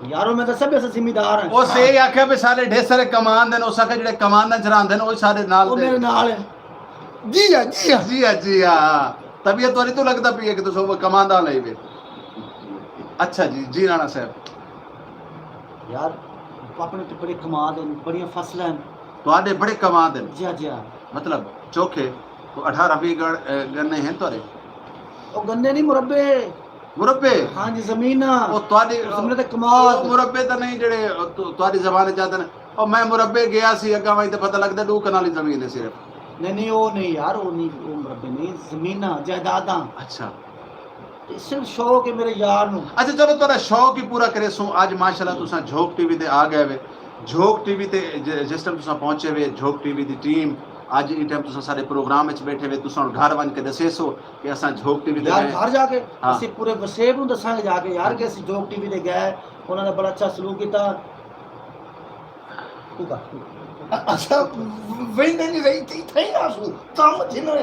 یارو، میں دسیا بھی اساں ذمہ دار ہیں۔ او سے آکھیا بھی سارے ڈھیر سارے کمال دے، او ساکھے جڑے کمال نہ چراندے نے، او سارے نال او دے۔ میرے نال ہیں۔ جی ہاں، جی ہاں۔ جی ہاں، جی ہاں۔ طبیعت والی تو لگدا پئی ہے کہ تساں کمال دا لے وے۔ اچھا جی، جی رانا صاحب۔ یار، اپنے تے بڑے کمال ہیں، بڑیاں فصلاں ہیں۔ تہاݙے بڑے کمال ہیں؟ جی ہاں، جی ہاں۔ مطلب، چوکھے، کوئی اٹھارہ ویہہ گڑ-، اے، گنے ہیں تہاݙے؟ او گنے نہیں، مربے۔ مربے؟ ہاں جی، زمین نا۔ او تہاݙی، او زمین تے کمال۔ او مربے تاں نہیں جڑے، او تو-، تہاݙی زبان وچ آندے نے۔ او میں مربے ڳیا سی اڳاں، وہیں تے پتہ لڳدا ݙو کنالی زمین ہے صرف۔ نہیں نہیں، وہ نہیں یار، وہ نہیں، وہ مربے نہیں، زمیناں جائیداداں۔ اچھا۔ صرف شوق ہے میرے یار نو۔ اچھا چلو، تہاڈا شوق ہی پورا کریسوں۔ اج ماشاءاللہ تساں جھوک ٹی وی تے آ گئے وے۔ جھوک ٹی وی تے جس ٹائم تساں پہنچے وے، جھوک ٹی وی دی ٹیم، اج ایں ٹائم تساں ساڈے پروگرام وچ بیٹھے وے۔ تساں ہن گھر ونج کے دسیسو کہ اساں جھوک ٹی وی تے یار گھر جا کے اسی پورے وسیب نو دساں گے جا کے یار کہ اسی جھوک ٹی وی تے گئے، انہاں نے بڑا اچھا سلوک کیتا۔ اساں ویندے نہیں رہی تھی تھئی نہ سو کم جنوں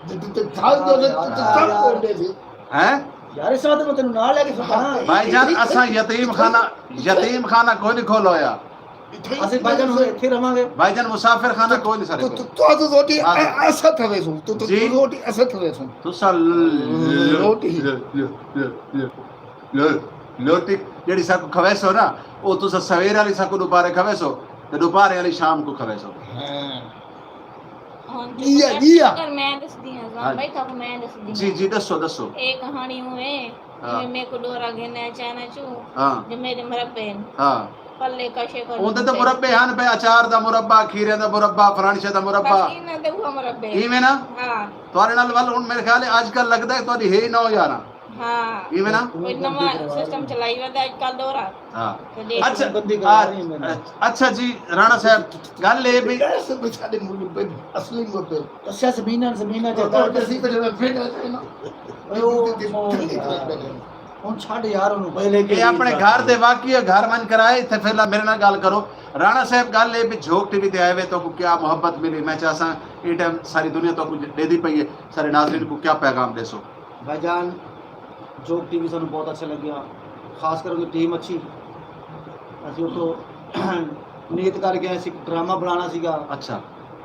جد تے گھر دے تے کم کرنے سی۔ ہیں؟ یار اس وقت میں تینوں نال لے کے ستا ہاں۔ بھائی جان، اساں یتیم خانہ، یتیم خانہ کوئی نہیں کھولویا۔ اسی بھائی جان ہن ایتھے رہواں گے۔ بھائی جان مسافر خانہ کوئی نہیں سارے تو۔ تو تو روٹی اسا تھوے سو۔ تو تو روٹی اسا تھوے سو۔ تو سا روٹی لوٹی جیڑھی ساکوں کھویسو نا، او تساں سویر آلی ساکوں ݙوپارے کھویسو تے ݙوپارے آلی شام کوں کھویسو۔ جی جی۔ میں ݙسدی ہاں زان بھائی، تہاکوں میں ݙسدی ہاں۔ جی جی، ݙسو ݙسو۔ اے کہاݨی اوں اے، جیویں میکوں ݙورا گھن آئے چائنا چوں، ہاں۔ جو میݙے مربے ہن۔ ہاں۔ پلے کشے کر اوندے تے مربے ہن پئے، اچار دا مربا، کھیرے دا مربا، فلانی شے دا مربا۔ بس انہاں دے اوہا مربے۔ ایویں نا؟ ہاں۔ تہاݙے نال ول ہݨ میرے خیال ہے اڄ کل لڳدا ہے تہاݙی ہے ہی نو یاراں۔ ہاں۔ ایویں نا؟ کوئی نواں سسٹم چلائی ودا اج کل دور آ۔ ہاں۔ اچھا، اچھا جی رانا صاحب، گل اے بھی اصلی مدے اسیا زمیناں زمیناں جدا۔ ہن چھڈ یار اونوں پہلے کہ اے اپنے گھر دے واقعی گھر ونج کرائے، ایتھے پھر میرے نال گل کرو۔ رانا صاحب، گل اے بھی جھوک ٹی وی تے آئے وے، تہاکوں کیا محبت ملی؟ میں چاہساں ایں ٹائم ساری دنیا تہاکوں ڈیدی پئی ہے، سارے ناظرین کوں کیا پیغام ݙیسو؟ بھائی جان، جھوک ٹی وی سانوں بہت اچھا لگیا، خاص کر اوندی ٹیم اچھی۔ اسی اتوں نیت کر گئے سی، ڈرامہ بنانا سی گا۔ اچھا۔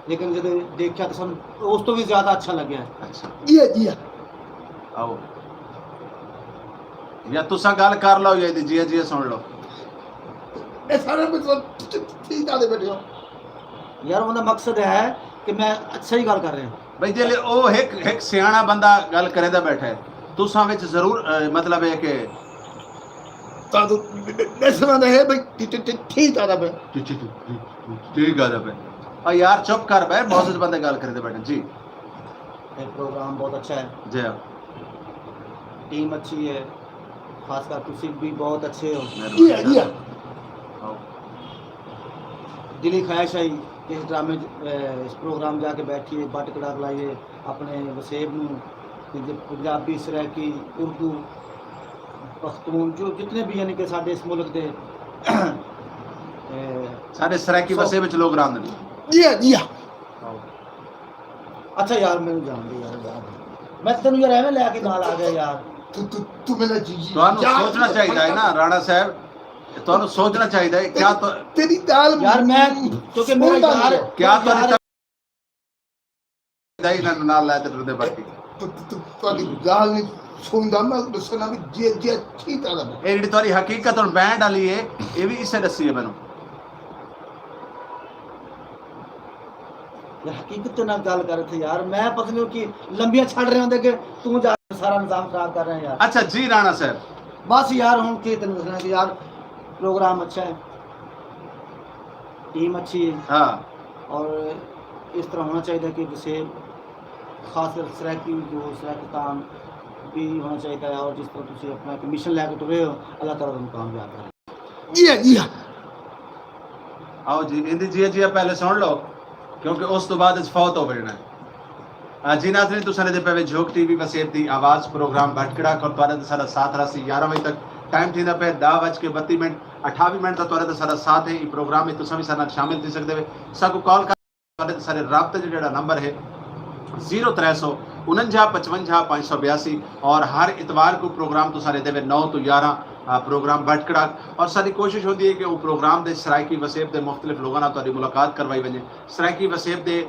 لیکن جدے دیکھیا تو سانوں اس تو بھی زیادہ اچھا لگیا۔ اچھا۔ جی جی۔ آؤ۔ یا تساں گل کر لو یا جی جی سن لو۔ اے سارے مطلب ٹھیک آدے بیٹھے ہو۔ یار اوندا مقصد ہے کہ میں صحیح گل کر رہا ہوں۔ بھئی جیلے او ہک ہک سیاݨا بندہ ڳالھ کریندا ٻیٹھے تساں وچ ضرور مطلب اے کہ تہاکوں ݙسݨا تاں ہے بھئی ٹھیک آہدا پئے۔ ٹھیک آہدا پئے۔ او یار چپ کر بئے معزز بندے ڳالھ کریندے ٻیٹھن جی۔ اے پروگرام بہت اچھا ہے۔ جی ہاں۔ ٹیم اچھی ہے۔ خاص کر تسی بھی بہت اچھے ہو۔ جی ہاں جی ہاں۔ دلی خواہش آئی کہ اس ڈرامے اس پروگرام جا کے بیٹھیے بٹ کڑاک لائیے اپنے وسیب نو پنجابی سرائیکی اردو پختون جو جتنے بھی یعنی کہ ساڈے اس ملک دے ساڈے سرائیکی وسیب وچ لوگ راہندے جی ہاں جی ہاں۔ اچھا یار مینوں جان دے یار یار میں تینوں یار ایویں لے کے نال آ گیا یار۔ تو تو تو میرا جی جی تانوں سوچنا چاہیدا ہے نا رانا صاحب، تانوں سوچنا چاہیدا ہے کیا تو تیری دال یار میں کیونکہ میرا یار کیا تو دائی نال نال لے تے ڈردے باقی۔ تو تو تہاڈی گال نہیں سندا میں ڈسنا بھی جی جی اچھی طرح۔ اے جڑی تہاڈی حقیقت ہن بینڈ والی ہے، اے بھی اسے دسی ہے مینوں۔ یار حقیقت تے نال گالھ کر اتھے یار میں پتہ نہیں کی لمبیاں چھڑ رہے ہوندے کہ توں جا سارا نظام خراب کر رہے ہیں یار۔ اچھا جی رانا صاحب۔ بس یار ہن کی تینوں دسنا کہ یار پروگرام اچھا ہے ٹیم اچھی ہے ہاں۔ اور اس طرح ہونا چاہیے کہ جیسے خاص کر سرائیکی جو سرائیکتان بھی ہونا چاہیے اور جس طرح تسی اپنا ایک مشن لے کے ٹرے ہو اللہ تعالیٰ تمہیں کامیاب کرے۔ جی ہاں جی ہاں۔ آؤ جی ایندی جی جی پہلے سن لو کیونکہ اس تو بعد اچ فوت ہو وینا ہے۔ جی ناظرین تساں نے دے پے وے جھوک ٹی وی وسیب دی آواز پروگرام بھٹکڑا کر تواڈے تے ساڈا ساتھ رہسی یارہ وجے تک ٹائم تھیندا پے ڈاہ وج کے بتی منٹ اٹھاوی منٹ دا تواڈے تے ساڈا ساتھ ہے ای پروگرام وچ تساں وی ساڈے نال شامل تھی سکدے وے ساکو کال کر تواڈے تے ساڈے رابطے جو جڑا نمبر ہے زیرو ترے سو انجا پچونجا پانچ سو بیاسی اور ہر اتوار کو پروگرام تو سارے دے وے نو تو یارہ پروگرام بھٹکڑا اور ساری کوشش ہوندی ہے کہ وہ پروگرام دے سرائیکی وسیب دے مختلف لوگوں نال تواڈی ملاقات کروائی ونجے سرائیکی وسیب دے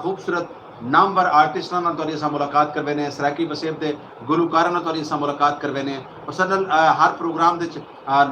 خوبصورت نامور آرٹسٹاں نال تہاڈی اساں ملاقات کروینے ہیں سرائیکی وسیب دے گلوکاراں نال تہاڈی اساں ملاقات کروینے ہیں اور ساڈے نال ہر پروگرام دے وچ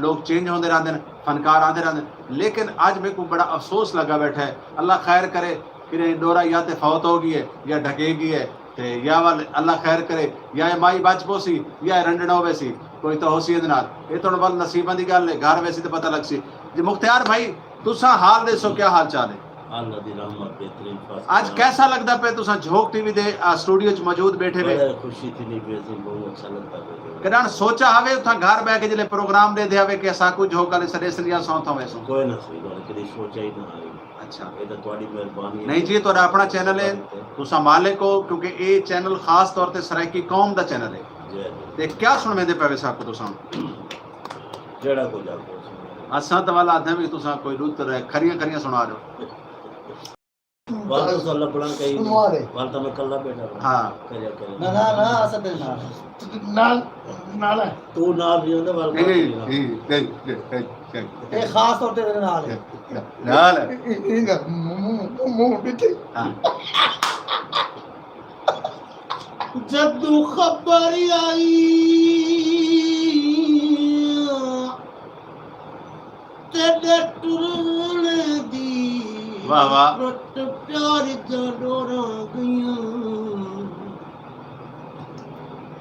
لوگ چینج ہوندے رہندے ہیں فنکار آندے رہندے ہیں لیکن اج میکوں بڑا افسوس لگا بیٹھا ہے اللہ خیر کرے کدھے ڈورا یا تے فوت ہو گئی ہے یا ڈھکے گئی ہے تے یا ول اللہ خیر کرے یا اے مائی بچ پوسی یا اے رنڈنا ہوویسی کوئی تاں ہوسی ایندے نال اے تاں ہن ول نصیباں دی گل ہے گھر ویسی تے پتہ لگسی جی مختیار بھائی تساں حال ڈیسو کیا حال چال ہے۔ اللہ دی رحمت بہترین فرض اج کیسا لگدا پے تساں جھوک ٹی وی دے سٹوڈیو چ موجود بیٹھے وے؟ بڑا خوشی تھی نہیں پی سی، بہت اچھا لگدا پے۔ کڈان سوچا ہوے اتھاں گھر بیٹھ کے جلے پروگرام دے دیا وے کہ اسا کو جھوک والے سڈے سن یا سو تھا ویسو؟ کوئی نہ سوئی گل، کدی سوچا ہی نہ آئی۔ اچھا۔ اے تاں تہاڈی مہربانی ہے۔ نہیں جی، تہاڈا اپنا چینل ہے، تساں مالک ہو، کیونکہ اے چینل خاص طور تے سرائیکی قوم دا چینل ہے۔ جی، جی۔ تے کیا سنویندے پے وے ساکو تساں؟ جیڑھا کجھ آکھو۔ اساں تاں والا آدھے بھی تساں کوئی ڈوت رہے، کھریاں کھریاں سنا رہے۔ ول تساں لبھنا کہیں نہیں۔ ول تاں میں کلا بیٹھا ہاں۔ کریا کریا۔ نہ نہ نہ، اساں تیرے نال۔ نال نال ہے۔ تو نال نہیں ہوندا، ول کلا نہیں ہوندا۔ اے خاص طور تے تیرے نال ہے۔ نال ہے۔ منہ منہ ڈٹھی۔ جدوں خبر آئی تیݙے ٹرݨ دی واہ واہ۔ رٹ پیار دیاں ݙوراں ڳئیاں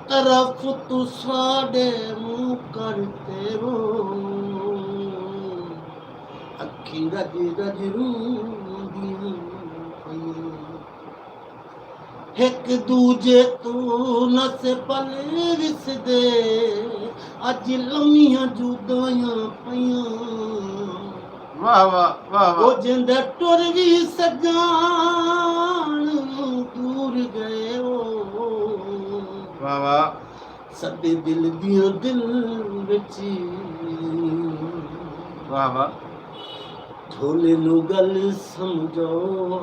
طرف توں ساݙے منہ کر تے رو اکھیں رڄ رڄ روندیاں پئیاں۔ ہک ݙوجھے توں نس پل وسدے اڄ لمیاں جدائیاں پیاں۔ واہ واہ واہ واہ۔ او جیندے ٹر وی سڄاݨ دور ڳئے او۔ واہ واہ۔ ساݙے دل دیاں دل وچ واہ واہ۔ ڈھولے نوں گل سمجھاؤ آ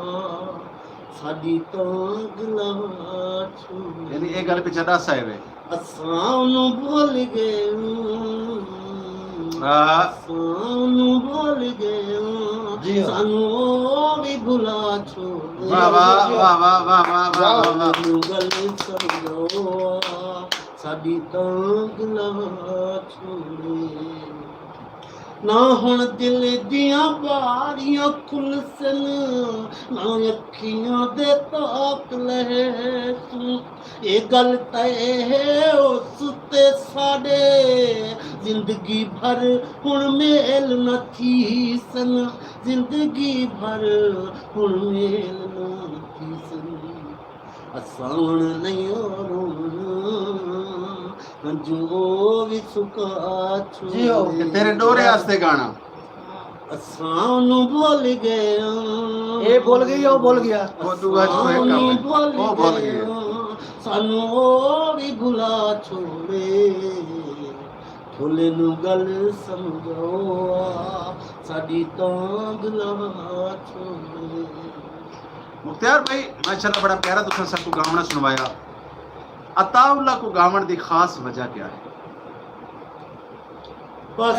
ساݙی تانگھ لا چھوڑے۔ یعنی اے گل پچھاں ݙس آئے وے۔ اساں اونوں بھل ڳئے ہوں۔ ہاں۔ اساں اونوں بھل ڳئے ہوں۔ جی ہاں۔ سانوں او وی بھلا چھوڑے۔ واہ واہ واہ واہ واہ واہ واہ واہ۔ ڈھولے نوں گل سمجھاؤ آ ساݙی تانگھ لا چھوڑے۔ نہ ہݨ دل دیاں ٻاریاں کھلسن، نہ اکھیاں دے تاک لہسن۔ اے ڳل طے ہے اس تے ساݙے، زندگی بھر ہݨ میل نہ تھیسن، زندگی بھر ہݨ میل نہ تھیسن۔ اساوݨ نئیں رووݨ، ہنجو او وی سکا چھوڑے۔ تے تیرے ݙورے آستے گانا۔ اساں اونوں بھل ڳئے ہاں۔ اے بھل ڳئی، او بھل ڳیا۔ او ݙوہا جو ہے کم ہے۔ او بھل ڳئے ہاں۔ سانوں او وی بھلا چھوڑے۔ ڈھولے نوں ڳل سمجھاؤ آ، ساݙی تانگھ لا چھوڑے۔ مختیار بھائی، ماشاءاللہ بڑا پیارا تساں ساکوں گاوݨا سݨوایا۔ عطاء اللہ کوں گاوݨ دی خاص وجہ کیا ہے؟ بس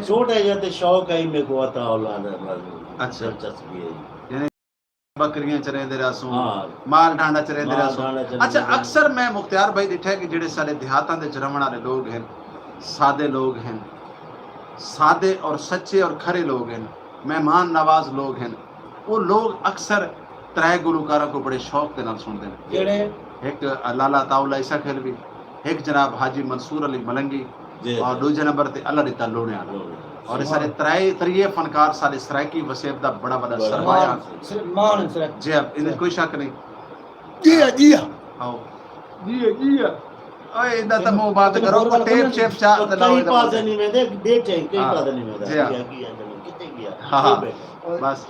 چھوٹے جیاں تے شوق ہے میکوں عطاء اللہ دا، بس اچھا۔ دلچسپی ہے۔ یعنی بکریاں چریندے رہسوں، ہاں۔ مال ڈھانڈا چریندے رہسوں۔ اچھا، اکثر میں مختیار بھائی ݙٹھا ہے کہ جیڑھے ساݙے دیہاتاں دے وچ رہوݨ والے لوگ ہن، سادے لوگ ہن، سادے اور سچے اور کھرے لوگ ہن، مہمان نواز لوگ ہن، او لوگ اکثر ترائے گلوکاراں کوں بڑے شوق دے نال سݨدے ہن۔ کیڑھے؟ ہک لالا عطاء اللہ عیسیٰ کھلوی، ہک جناب حاجی منصور علی ملنگی، جی، اور جی۔ ݙوجھے نمبر تے اللہ ݙتا لوݨے والا۔ لوݨے والا۔ اور اے سارے ترائے، تریے فنکار ساݙے سرائیکی وسیب دا بڑا وݙا سرمایہ ہن۔ مان، مان سرائیکی۔ جی، ان وچ کوئی شک نہیں۔ جی، جی۔ آؤ۔ جی، جی۔ اوئے، ایندا تاں منہ بند کرو، کوئی ٹیپ شیپ چا تے لاؤ، کہیں پاسے نہیں ویندے، ڈیٹھے، کہیں پاسے نہیں ویندا۔ جی ہاں۔ کیا، کیا، کتھے گیا؟ ہاں، ہاں۔ بس۔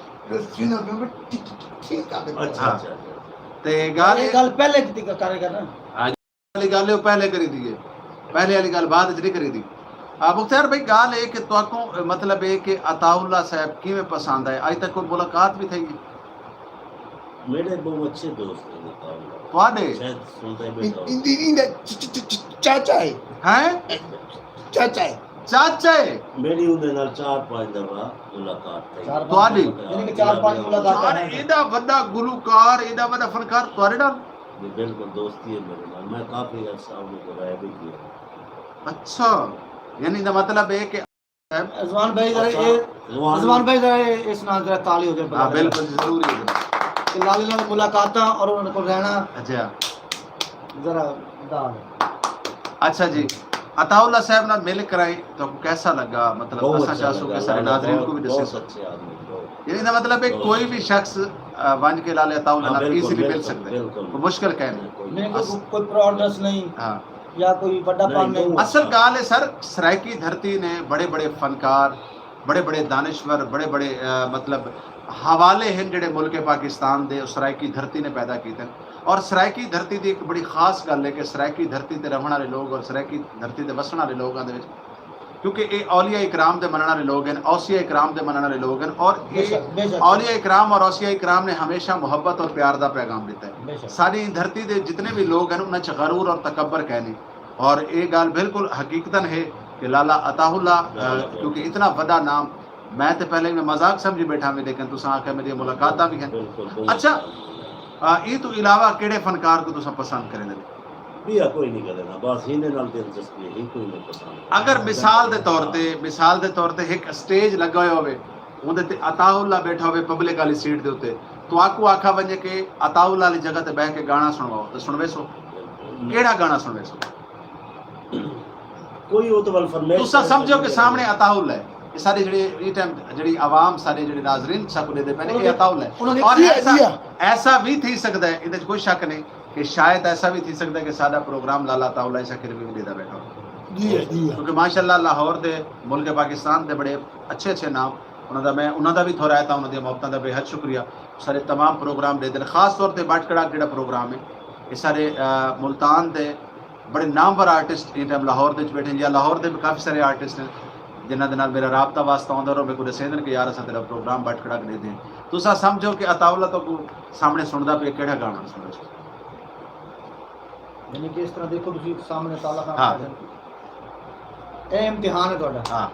ٹھیک، ٹھیک، ٹھیک۔ اچھا، ہاں۔ اچھا، اچھا۔ تے ڳالھ اے، ڳالھ پہلے کیتی کر کرے کرنا۔ ہاں جی، والی ڳالھ اے، او پہلے کریندی اے۔ پہلے والی ڳالھ بعد وچ نہیں کریندی۔ آ، مختیار بھائی، ڳالھ اے کہ تہاکوں، مطلب اے کہ عطاء اللہ صاحب کیویں پسند آئے؟ اڄ تک کوئی ملاقات وی تھئی؟ میݙے ٻہوں اچھے دوست ہن عطاء اللہ۔ تہاݙے؟ شاید سݨدا ہی ٻیٹھا ہووے۔ ایندی، ایندی چ-، چ-، چ-، چ-، چاچا ہے۔ ہیں؟ چاچا ہے۔ چاچا ہے؟ میݙی اوندے نال چار پنج دفعہ ملاقات تھئی۔ چار پنج تہاݙی؟ یعنی کہ چار پنج ملاقات یار، ہے۔ ایݙا وݙا گلوکار، ایݙا وݙا فنکار تہاݙے نال؟ جی، بالکل دوستی ہے میݙے نال۔ میں کافی عرصہ اوندے کول رہ وی ڳیا۔ اچھا، یعنی دا مطلب ہے کہ رضوان بھائی ذرا اچھا، اے، رضوان رضوان بھائی ذرا اے، اس نال ذرا تالی ہو جائے، ہاں، بلال بھائی۔ بالکل، ضروری ہے۔ کہ لالے نال ملاقاتاں اور انہاں کول رہݨا اچھا۔ ذرا دا۔ اچھا جی، عطاء اللہ صاحب نال مل کرائیں، تہاکوں کیسا لگا؟ مطلب، بہت اساں اچھا چاہسوں کہ لگا، سارے لالہ ناظرین بہت، کوں وی ݙسے۔ بہت اچھے آدمی، بہت۔ یعنی دا مطلب ہے کوئی بھی شخص ونج کے لالے عطا اللہ نال ایزیلی مل سکدا ہے، کوئی مشکل کائے نہیں۔ کوئی پراڈرس نہیں، ہاں، یا کوئی وڈا پن نہیں۔ اصل گال ہے سر، سرائیکی دھرتی نے بڑے بڑے فنکار، بڑے بڑے دانشور، بڑے بڑے مطلب حوالے ہیں جڑے ملک پاکستان دے سرائیکی دھرتی نے پیدا کیتے ہیں۔ اور سرائیکی دھرتی دی ایک بڑی خاص گل ہے کہ سرائیکی دھرتی تے رہن والے لوگ اور سرائیکی دھرتی تے وسن والے لوگاں دے وچ، کیونکہ اے اولیاء اکرام دے منن والے لوگ ہیں، اوصیاء اکرام دے منن والے لوگ ہیں، اور اے اولیاء اکرام اور اوصیاء اکرام نے ہمیشہ محبت اور پیار دا پیغام دیتا ہے۔ ساری دھرتی دے جتنے بھی لوگ ہیں، انہاں چ غرور اور تکبر کائے نہیں۔ اور اے گال بالکل حقیقتاً ہے کہ لالا عطا اللہ، کیونکہ اتنا وڈا نام، میں تے پہلے میں مذاق سمجھی بیٹھا میں، لیکن تساں آکھیا میری ملاقاتاں بھی ہیں۔ اچھا، ایں تو علاوہ کیڑے فنکار کو تساں پسند کریں دے؟ ٻیا کوئی نہیں کریندا، بس ہیندے نال دلچسپی ہے، ہی کوئی نہیں پسند۔ اگر مثال دے طور تے، مثال دے طور تے ہک سٹیج لگا ہویا ہوے، اوندے تے عطا اللہ بیٹھا ہوے پبلک والی سیٹ دے اتے، تو آکو آکھا ونجے کہ عطا اللہ والی جگہ تے بہہ کے گانا سنواؤ، تے سنویسو؟ کیڑا گانا سنویسو؟ کوئی او تے ول فرمائش تساں سمجھو کہ سامنے عطا اللہ ہے۔ اے سارے جڑے ایں ٹائم جڑی عوام، سارے جڑے ناظرین ساکو ݙیندے پئے نے، اے عطا اللہ ہے۔ اور ایسا، ایسا بھی تھی سکدا ہے، ایندے وچ کوئی شک نہیں، کہ شاید ایسا بھی تھی سکدا ہے کہ ساڈا پروگرام لالا عطا اللہ عیسیٰ کھیرے بھی ݙیدا بیٹھا ہو۔ جی، جی۔ کیونکہ ماشاءاللہ لاہور دے، ملک پاکستان دے بڑے اچھے اچھے نام، انہاں دا میں، انہاں دا بھی تھورائتا، انہاں دی محبتاں دا بے حد شکریہ۔ سارے تمام پروگرام ݙیندے نے، خاص طور تے بٹ کڑاک جڑا پروگرام ہے، اے سارے ملتان دے بڑے نامور آرٹسٹ ایں ٹائم لاہور دے وچ بیٹھے ہیں، یا لاہور دے بھی کافی سارے آرٹسٹ ہیں جنہاں دے نال میرا رابطہ واسطہ ہوندا رہو، میکوں ݙسیندن کہ یار اساں تیرا پروگرام بٹ کڑاک ݙیندے ہیں۔ تساں سمجھو کہ عطا اللہ تہاکوں سامنے سݨدا پیا، کیڑا گانا سݨدا؟ یعنی کہ اس طرح دیکھو تسی سامنے عطا اللہ خان، ہاں، اے امتحان ہے تہاݙا۔ ہاں۔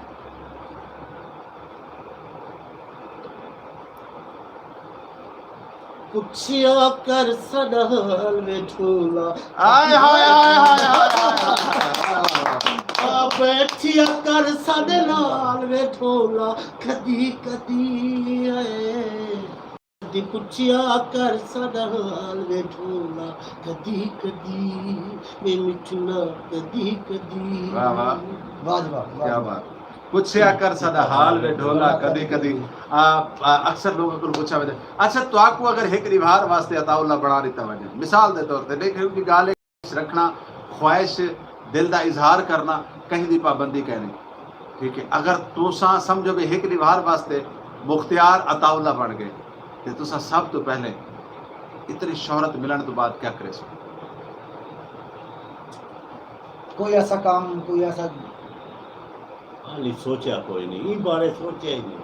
پچھیا کر ساݙا حال وے ڈھولا۔ ہائے، ہائے، ہائے۔ آ بیٹھیا کر ساݙے نال وے ڈھولا، کدی کدی اے۔ کدی پچھیا کر ساݙا حال وے ڈھولا، کدی کدی وے مٹھولا، کدی کدی۔ واہ، واہ۔ واہ جی واہ، واہ۔ کیا بات۔ پچھیا کر ساݙا حال وے ڈھولا کدی کدی۔ آ، آ، اکثر لوگاں کوں پچھا ویندے، اچھا، تہاکوں اگر ہک ݙیوار واسطے عطا اللہ بݨا ݙتا ونڄے، مثال دے طور تے، ݙیکھ، ہک ڳالھ ہے، رکھݨا، خواہش، دل دا اظہار کرݨا، کہیں دی پابندی کائنی۔ ٹھیک ہے، اگر تساں سمجھو کہ ہک ݙیوار واسطے مختیار عطا اللہ بݨ ڳئے، تے تساں سب توں پہلے اتنی شہرت ملݨ توں بعد کیا کریسو؟ کوئی ایسا کام، کوئی ایسا ہاں، نہیں سوچیا کوئی نہیں، ایں بارے سوچیا ہی نہیں۔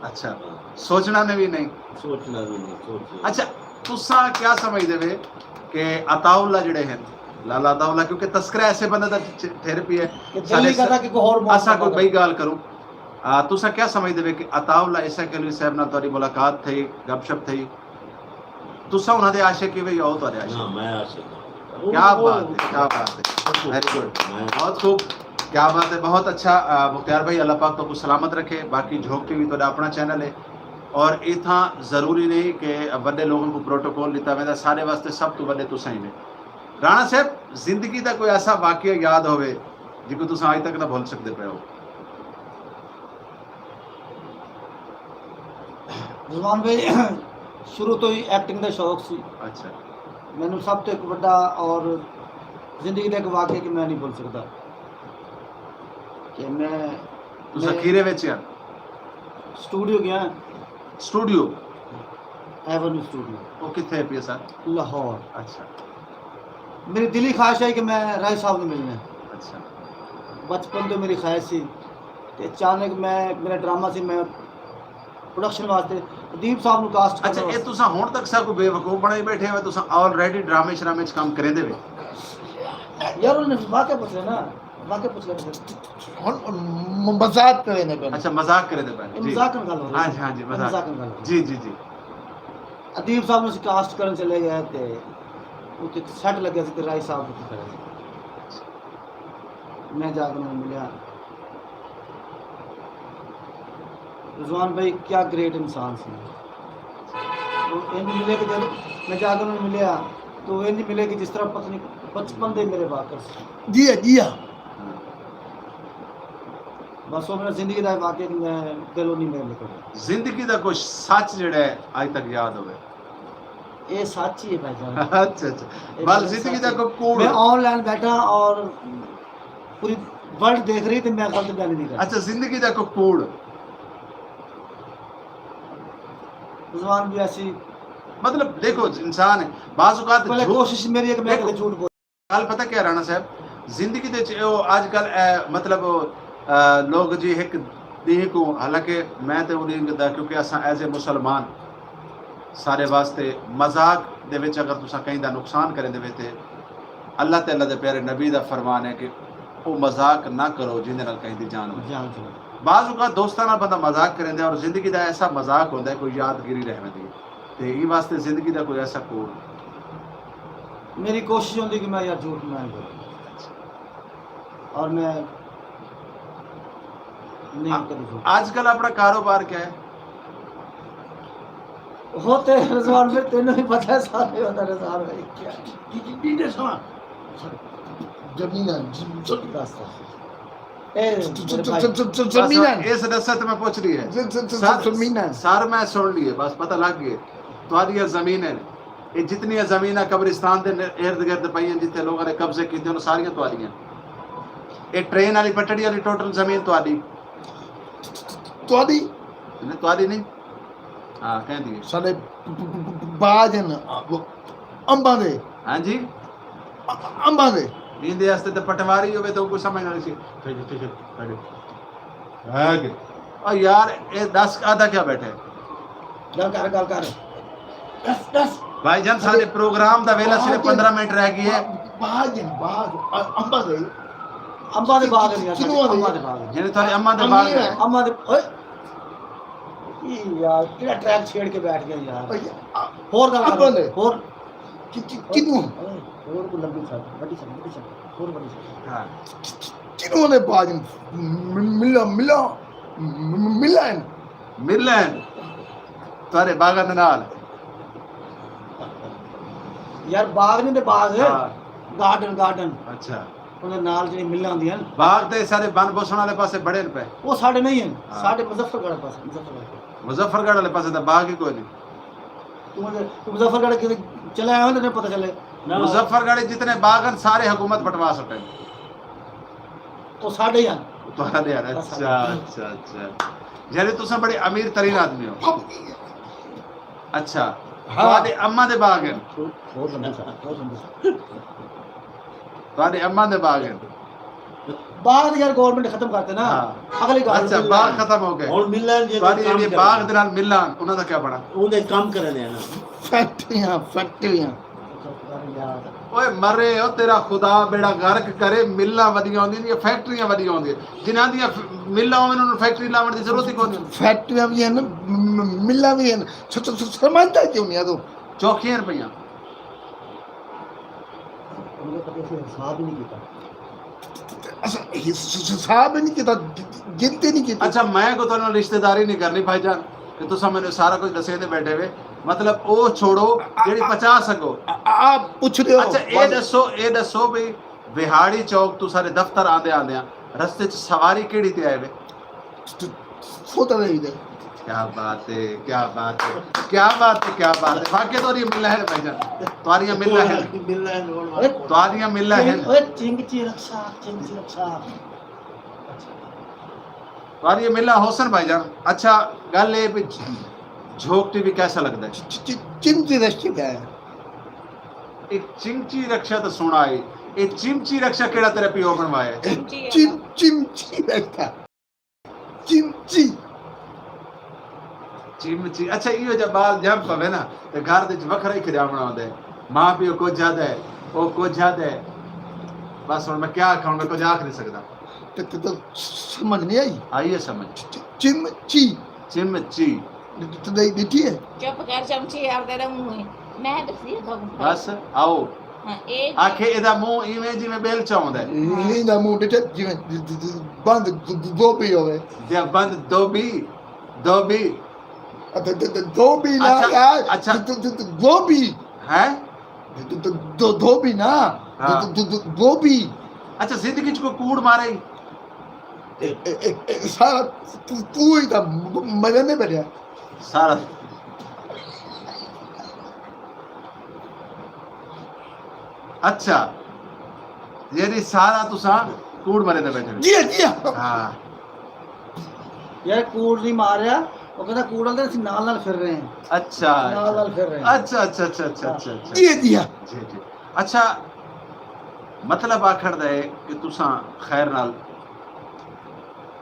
اچھا، سوچݨا نے بھی نہیں؟ سوچݨا بھی نہیں، سوچیا۔ اچھا، تساں کیا سمجھدے وے کہ عطا اللہ جڑے ہیں، لالا عطا اللہ، کیونکہ تذکرہ ایسے بندے دا چ-، ٹھر پیا ہے، کہ دل نہیں کردا کہ کوئی ہور موقع اساں کوئی ٻئی ڳالھ کروں۔ آ، تساں کیا سمجھدے وے کہ عطا اللہ عیسیٰ کلوی صاحب نال تہاݙی ملاقات تھئی، گپ شپ تھئی؟ تساں انہاں دے عاشق ہیوے یا او تہاݙے عاشق؟ نہ، میں عاشق ہاں۔ کیا بات ہے، کیا بات ہے۔ ویری گڈ۔ بہت خوب، کیا بات ہے، بہت اچھا۔ آ، مختیار بھائی، اللہ پاک تہاکوں سلامت رکھے۔ باقی جھوک ٹی وی تہاݙا اپݨا چینل ہے، اور اتھاں ضروری نہیں کہ وݙے لوگوں کوں پروٹوکول ݙتا ویندا، ساݙے واسطے سب توں وݙے تساں ہی نے۔ رانا صاحب، زندگی دا کوئی ایسا واقعہ یاد ہووے جیکوں تساں اڄ تک نہ بھل سڳدے پئے ہو؟ رضوان بھائی، شروع توں ہی ایکٹنگ دا شوق سی۔ اچھا۔ مینوں سب توں ہک وݙا اور زندگی دا ہک واقعہ کہ میں نہیں بھل سڳدا کہ میں، تساں میں کھیرے وچ آ؟ اسٹوڈیو ڳیا۔ اسٹوڈیو؟ ایونیو اسٹوڈیو۔ او کتھے پیا سر؟ لاہور۔ اچھا۔ میری دلی خواہش ہے کہ میں راہی صاحب نوں ملݨا ہے۔ اچھا۔ بچپن توں میری خواہش سی۔ تے اچانک میں، میرا ڈرامہ سی، میں پروڈکشن واسطے ادیب صاحب نوں کاسٹ کرݨا۔ اچھا، اے تساں ہݨ تک ساکوں بے وقوف بݨائی بیٹھے ہو، تساں آلریڈی ڈرامے شرامے وچ کم کریندے وے؟ یار، انہاں نے واقعہ پچھݨا نا، واقعہ پچھݨا۔ ہݨ م-، مذاق کریندے پئے۔ اچھا، مذاق کریندے پئے۔ اے جی۔ مذاق نال ڳالھ ہو رہی ہے۔ ہاں جی، ہاں جی، مذاق۔ مذاق نال ڳالھ ہو رہی ہے۔ جی، جی، جی۔ ادیب صاحب نوں اسی کاسٹ کرݨ چلے ڳئے تے اتھے سیٹ لڳیا سی تے راہی صاحب اتھے کھڑے سی۔ میں جا کے انہاں نوں ملیا۔ رضوان بھائی کیا گریٹ انسان سی۔ او انج ملے کہ جب میں جا کے انہاں نوں ملیا تو انج ملے کہ جس طرح پتہ نہیں بچپن دے میرے واقف سی۔ جی ہاں، جی ہاں۔ بس او میرا زندگی دا واقعہ کہ میں دلوں نہیں میرے نکل رہا۔ زندگی دا کوئی سچ جڑا ہے اج تک یاد ہوئے؟ اے سچ ہی ہے بھائی جان۔ اچھا اچھا۔ اے بل میرا زندگی سچ دا ہے۔ کوئی کوڑ؟ میں آن لائن بیٹھا اور پوری ورلڈ دیکھ رہی تے میں غلط گل نہیں کر۔ اچھا زندگی دا کوئی کوڑ؟ زبان بھی ایسی۔ مطلب دیکھو انسان ہے، بعض اوقات پہلے جھوٹ کوشش میری ہے کہ میں دیکھو، کدے جھوٹ بول۔ گل پتہ کیا رانا صاحب، زندگی دے وچ او اج کل اے مطلب اے لوگ جی ہک ڈینہہ کوں، حالانکہ میں تے او ڈینہہ دا، کیونکہ اساں ایز اے مسلمان سارے واسطے مذاق دے وچ اگر تساں کہیں دا نقصان کریندے وے تے اللہ تے اللہ دے پیارے نبی دا فرمان ہے کہ او مذاق نہ کرو جیندے نال کہیں دی جان ونجے۔ جان چلے۔ بعض اوقات دوستاں نال بندہ مذاق کریندے اور زندگی دا ایسا مذاق ہوندا ہے کوئی یادگیری رہ ویندی ہے۔ تے ایں واسطے زندگی دا کوئی ایسا کوڑ؟ میری کوشش ہوندی کہ میں یار جھوٹ نہ ہی بولوں اور میں نہیں کبھی جھوٹ۔ اج کل اپنا کاروبار کیا ہے؟ ہوتے رضوان بھائی تینوں بھی پتہ ہے سارے ہوتا رضوان بھائی کیا ہے۔ ڈیڈے سنا زمین ہے۔ دس دس۔ اے میرے بھائی۔ زمین ہے۔ اس دسے تو میں پوچھ لیے۔ زمین ہے۔ سر میں سن لیے بس پتہ لگ گئے۔ تہاڈیاں زمین ہیں۔ اے جتنیاں زمیناں قبرستان دے ارد گرد پئیاں جتھے لوگاں نے قبضے کیتے انہاں ساریاں تہاڈیاں۔ اے ٹرین والی پٹڑی والی ٹوٹل زمین تہاڈی۔ تہاڈی؟ نہیں تہاڈی نہیں۔ ہاں کہیں دی۔ ساڈے باج ہیں امباں دے۔ ہاں جی۔ امباں دے۔ ایندے واسطے تے پٹواری ہوے تے کوئی سمجھ نہ سی۔ ٹھیک ہے ٹھیک ہے۔ ہے کہ او یار اے دس آدھا کیا بیٹھے؟ گل کر گل کر۔ دس دس۔ بھائی جان سارے پروگرام دا ویلا صرف پندرہ منٹ رہ گئے ہے۔ باغ ہیں باغ امبا دے۔ امبا دے باغ ہیں امبا دے باغ ہیں۔ یعنی تھارے امبا دے باغ ہیں۔ امبا دے اوئے یار کیڑا ٹریک چھیڑ کے بیٹھ گئے یار۔ ہور گل کر ہور۔ کتنوں؟ ہور کو لمبی سڑک بڑی سڑک بڑی سڑک ہور بڑی سڑک۔ ہاں۔ کنوں نے باغ ملا ملا ملا ہیں۔ مل ہیں تہاڈے باغاں دے نال۔ یار باغ نہیں تے باغ۔ ہاں۔ گارڈن گارڈن۔ اچھا۔ انہاں دے نال جڑی ملاں ہوندیاں ہن۔ باغ تے سارے بن بوسن والے پاسے بڑے ہن پے۔ او ساڈے نہیں ہن۔ ہاں۔ ساڈے مظفر گڑھ پاسے مظفر گڑھ۔ مظفر گڑھ والے پاسے تاں باغ ہی کوئی نہیں۔ توں مظفر گڑھ کدے چلے آئے ہو تاں نہیں پتہ چلے۔ مظفر گڑھ جتنے باغ ہن سارے حکومت پٹوا سٹے۔ او ساڈے ہن۔ تہاڈے ہن۔ اچھا اچھا اچھا۔ یعنی تساں بڑے امیر ترین آدمی ہو۔ اچھا۔ ہاں۔ تہاڈے اماں دے باغ ہن۔ تہاڈے اماں دے باغ ہن۔ باغ یار گورنمنٹ ختم کرتے نا۔ ہاں۔ اگلی گال۔ اچھا باغ ختم ہو گئے۔ ہن ملن جے تہاڈی جڑی باغ دے نال ملن انہاں دا کیا بنا؟ اون دے کم کرنے ہیں نا۔ فیکٹریاں فیکٹریاں۔ اوئے مرے او تیرا خدا بیڑا غرق کرے، ملاں ودیاں ہوندیاں یا فیکٹریاں ودیاں ہوندیاں، جنہاں دیاں ملاں ہوون انہاں فیکٹری لاون دی ضرورت ہی کوئی نہیں۔ فیکٹریاں وی ہن، ملاں وی ہن، سرمایہ کیوں نہیں آدو؟ چوکھیاں روپیاں۔ انہاں کدے اسی حساب ہی نہیں کیتا۔ حساب ہی نہیں کیتا، گنتی نہیں کیتی۔ اچھا میں کو تہاڈے نال رشتہ داری نہیں کرنی بھائی جان کہ تساں مینوں سارا کچھ دسیندے بیٹھے وے، مطلب او چھوڑو جیڑھی پچاس اگو۔ آپ پوچھ رہے ہو۔ اچھا اے دسو اے دسو بھئی وہاڑی چوک توں سارے دفتر آندے آندیاں رستے چ سواری کیڑھی تے آئے وے؟ فوٹو دے دے۔ کیا بات ہے، کیا بات ہے، کیا بات ہے، کیا بات ہے۔ واقعی تہاڈیاں ملاں ہن بھائی جان، تہاڈیاں ملاں ہن۔ تہاڈیاں ملاں ہن۔ اوئے چنگ چی رکشا، چنگ چی رکشا۔ تہاڈیاں ملاں ہوسن بھائی جان۔ اچھا گل اے بھئی جھوک ٹی وی کیسا لگدا ہے؟ چ- چ- چ- چنگ چی رکشا کیا ہے؟ اے چنگ چی رکشا تاں سوہنا اے۔ اے چمچی رکشا کیڑا تیرے پیو بنوایا ہے؟ چمچی ہے۔ چم- چمچی رکشا۔ چمچی۔ چمچی۔ اچھا ایہو جا ٻال ڄم پوے نا تے گھر دے وچ وکھرا ہی کھݙاوݨا ہوندا ہے۔ ماء پیو کجھ آہدا ہے، او کجھ آہدا ہے۔ بس ہݨ میں کیا آکھاں، ہݨ میں کجھ آکھ نہیں سڳدا۔ تے تے تے سمجھ نہیں آئی؟ آئی ہے سمجھ۔ چمچی۔ چمچی۔ ڈٹھی ہے؟ چپ کر چمچی یار، تیرا منہ ہے۔ میں ڈسدی ہاں تہاکوں۔ بس آؤ۔ ہاں، اے آکھے ایدا منہ ایویں جیویں بیلچا ہوندا ہے۔ ایندا منہ ڈٹھے جیویں بند گوبھی ہووے۔ جے بند دھوبی، دھوبی۔ دھوبی نہ یار۔ اچھا۔ گوبھی۔ ہیں؟ دھوبی نہ۔ ہاں۔ گوبھی۔ اچھا، زندگی چ کوئی کوڑ مارے؟ اے، اے، اے، اے، سارا تو، تو ہی تھا، م-، م-، مزے میں بیٹھا۔ سارا۔ اچھا، یعنی سارا تساں کوڑ مرے دے بیٹھے ہو؟ جی، جی۔ ہاں۔ یار، کوڑ نہیں مار رہا، وہ کہتا کوڑ والے اسی نال نال پھر رہے ہیں۔ اچھا، نال نال پھر رہے ہیں۔ اچھا، اچھا، اچھا، اچھا، ہاں۔ اچھا، اچھا۔ جی، جی۔ جی، جی۔ اچھا، مطلب آکھݨ دا ہے کہ تساں خیر نال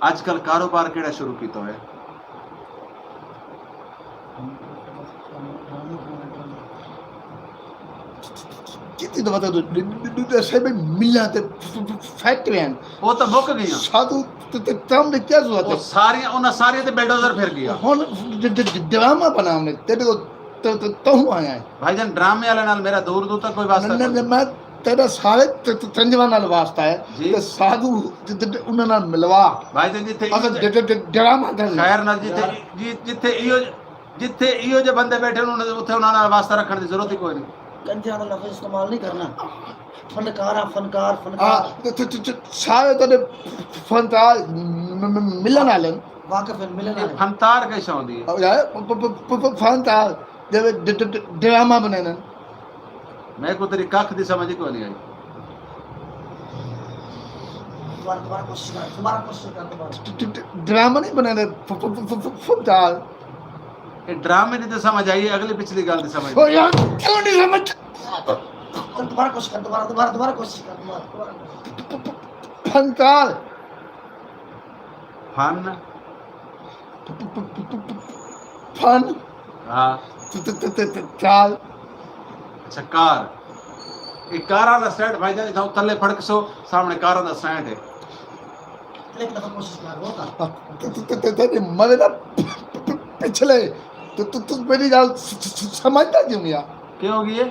اڄ کل کاروبار کیڑھا شروع کیتا ہوئے؟ کیتی تو ودا تو ڈ-، ڈ-، ڈ-، ڈسے بھئی ملاں تے ف-، ف-، ف-، فیکٹریاں ہن۔ او تاں مک ڳئیاں۔ سادھو تے، تے کم دی کیا ضرورت او ہے؟ ساریاں، انہاں ساریاں تے بلڈوزر پھر ڳیا۔ ہن ڈ-، ڈ-، ڈ-، ڈرامہ بناوݨ تیݙے کول تے، تے، تہوں آیا ہے۔ بھائی جان، ڈرامے والے نال میرا دور دور تک کوئی واسطہ نہ، نہ، کوئی نہ، میں تیݙا سارے ت-، ت-، تنجواں نال واسطہ ہے۔ جی۔ تے سادھو تے، تے، تے انہاں نال ملوا۔ بھائی جان، جتھے اساں ڈ-، ڈ-، ڈ-، ڈرامہ کرنا۔ خیر نال جتھے، یار۔ جی، جتھے ایہو، جتھے ایہو جے بندے بیٹھے ہن، اتھے انہاں نال واسطہ رکھݨ دی ضرورت ہی کوئی نہیں۔ کنجراں دا لفظ استعمال نہیں کرنا۔ فنکار آ، فنکار، فنکار۔ ہاں، تے، تے، تے، تے سارے تیݙے فنکار م-، م-، م-، ملݨ والے ہن۔ واقف ہن، ملݨ اے والے۔ فنتار کیسا ہوندی ہے؟ او یار، پ-، پ-، پ-، پ-، پ-، فنتار جیڑھے ڈ-، ڈ-، ڈ-، ڈرامہ بݨیندن۔ میکوں تیݙی ککھ دی سمجھ ہی کوئی نہیں آئی۔ دوبارہ، دوبارہ کوشش کر، دوبارہ کوشش کر، دوبارہ۔ ڈ-، ڈ-، ڈ-، ڈرامہ نہیں بݨیندے، ف-، ف-، ف-، ف-، فنتار۔ اے ڈرامے دی تے سمجھ آئی، اڳلی پچھلی ڳالھ دی سمجھ او یار، کیوں نہیں سمجھ؟ دوبارہ کوشش کر، دوبارہ، دوبارہ، دوبارہ کوشش کر، دوبارہ، دوبارہ۔ پ-، پ-، پ-، فنکار۔ فن؟ پ-، پ-، پ-، پ-، پ-، پ-، فن؟ ہاں۔ ت-، ت-، ت-، ت-، ت-، کار۔ اچھا، کار۔ اے کاراں دا سٹینڈ بھائی جان، اتھاں تلے پھڑکسو، سامݨے کاراں دا سٹینڈ ہے۔ ہک دفعہ کوشش کر، ہو تاں۔ ت-، ت-، ت-، ت-، تیݙے مغرب پ-، پ-، پ-، پچھلے۔ ت-، ت-، توں میݙی ڳالھ س-، س-، س-، سمجھدا کیوں نہیں آ؟ کیوں ہو ڳئی ہے؟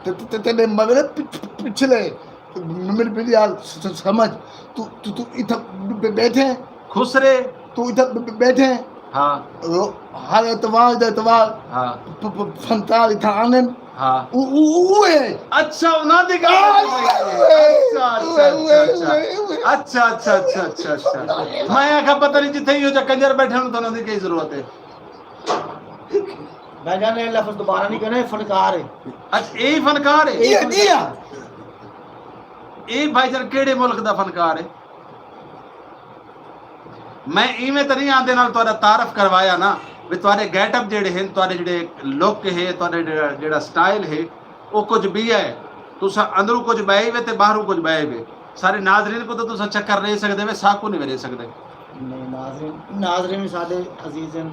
ت-، ت-، ت-، تیݙے مغرب پ-، پ-، پچھلے۔ م-، میݙی، میݙی ڳالھ س-، س-، سمجھ۔ توں، توں، توں اتھاں ب-، ب-، بیٹھے ہیں۔ خسرے۔ توں اتھاں ب-، ب-، بیٹھے ہیں۔ ہاں۔ او، ہر اتوار دے اتوار۔ ہاں۔ پ-، پ-، فنکار اتھاں آندن۔ ہاں۔ او، او، اوئے۔ اچھا، انہاں دی ڳالھ ہے۔ اوئے، اوئے، اچھا، اچھا، اوئے، اچھا، اچھا۔ اوئے، اوئے۔ اچھا، اچھا، اچھا، اچھا، اچھا۔ میں آکھیا پتہ نہیں جتھے ایہو جا کنجر بیٹھے ہن تاں انہاں دی کئی ضرورت ہے۔ بھائی جان، اے لفظ دوبارہ نہیں کہنا، اے فنکار ہے۔ اچھا، اے فنکار ہے؟ جی، جی۔ اے بھائی جان کیڑھے ملک دا فنکار ہے؟ میں ایویں تاں نہیں آندے نال تہاݙا تعارف کروایا نا، وی تہاݙے گیٹ اپ جیڑھے ہن، تہاݙے جیڑھے لک ہے، تہاݙے جیڑھا، جیڑھا سٹائل ہے، او کجھ ٻیا ہے۔ تساں اندروں کجھ ٻئے وے تے ٻاہروں کجھ ٻئے وے۔ سارے ناظرین کوں تاں تساں چکر ݙے سڳدے وے، ساکوں نہیں وے ݙے سڳدے۔ نہیں، ناظرین، ناظرین وی ساݙے عزیز ہن،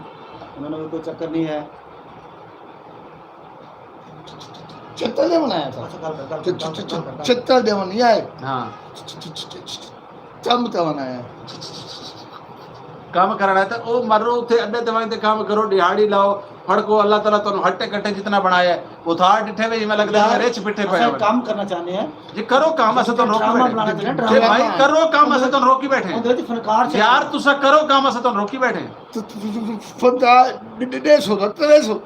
انہاں نوں وی کوئی چکر نہیں ہے۔ چتر ݙیوݨ آیا تھا۔ اچھا، گل کر، گل کر، چ-، چ-، گل کر، چ-، گل کر۔ چتر ݙیوݨ نہیں آئے۔ ہاں۔ چ-، چ-، چ-، چ-، چ-، چ-، چم کرݨ آئے۔ تے او مرو اتھے اݙے تے ونڄ تے کم کرو، ݙیہاڑی لاؤ، پھڑکو، اللہ تعالیٰ تہاݙوں ہٹے کٹے جتنا بݨایا ہے، اتھاں ݙٹھے وے ایویں لڳدے یار، جیویں رچ پٹھے پئے اساں ہوئے۔ کم کرنا چاہنے ہیں۔ جی کرو کم، اساں تہاݙوں روکی ڈرامہ بیٹھے۔ بݨانا چاہنے ہیں، جی ڈرامہ۔ بھائی کرو کم، اساں تہاݙوں روکی بیٹھے۔ اندر وچ فنکار چاہیے۔ یار تساں کرو کم، اساں تہاݙوں روکی بیٹھے۔ ت-، ت-، ت-، ت-، فنکار ݙ-، ݙ-، ݙیڑھ سو دا، ترے سو۔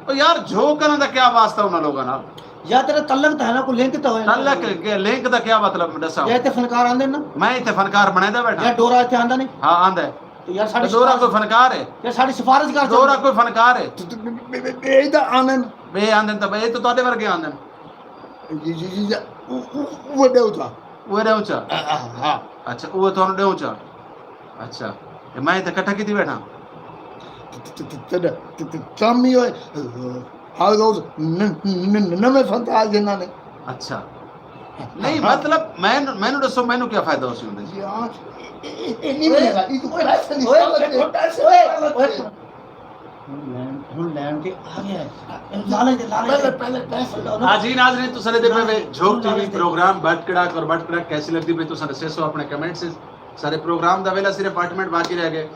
او یار، جھوک کرݨ دا کیا واسطہ انہاں لوکاں نال؟ یار، تیݙا تعلق تاں ہے نا، کوئی لنک تاں ہوئے نا۔ تعلق کے، لنک دا کیا مطلب ݙساں؟ یار، اتھے فنکار آندے نا۔ میں اتھے فنکار بݨیندا بیٹھاں۔ یار، ڈورا اتھے آندا نہیں۔ ہاں، آندا ہے۔ تو یار، ساݙی ڈورا سفارش، کوئی فنکار ہے؟ یار، ساݙی سفارش کر ڈورا چھوڑ۔ کوئی فنکار ہے؟ تے، تے، ٻئے، ٻئے، ٻئے تاں آندن۔ ٻئے آندن تاں ٻئے تاں تہاݙے ورگے آندن۔ جی، جی، جی، جی، او، او، او ݙیہو چا۔ او ݙیہو چا۔ ہاں، ہاں۔ اچھا، او تہاݙے ݙیہو چا۔ اچھا، تے میں تے کٹھا کیتی بیٹھا۔ ت-، ت-، ت-، تیݙا، ت-، ت-، کم ہی ہوئے، ہر روز ن-، ن-، ن-، نویں فنکار گھنݨ نے۔ اچھا۔ نہیں، ہاں۔ مطلب، میں، مینوں ݙسو، مینوں کیا فائدہ ہوسی اوندے؟ یار، اے، اے، اے نہیں ملے گا، اے تو پیسے نہیں، اوئے، پیسے، اوئے، پیسے، اوئے، پیسے۔ اوئے۔ ہݨ لین، ہݨ لین کے آ ڳیا ہے۔ لالچ دے، لالچ دے۔ پہلے، پہلے پیسے۔ ہاں جی ناظرین، تساں ݙیہدے پئے وے جھوک ٹی وی پروگرام بٹ کڑک اور بٹ کڑک کیسی لڳدی پئی، تساں ݙسیسو اپݨے کمنٹس وچ۔ سارے پروگرام دا ویلا صرف اٹھ منٹ باقی رہ ڳئے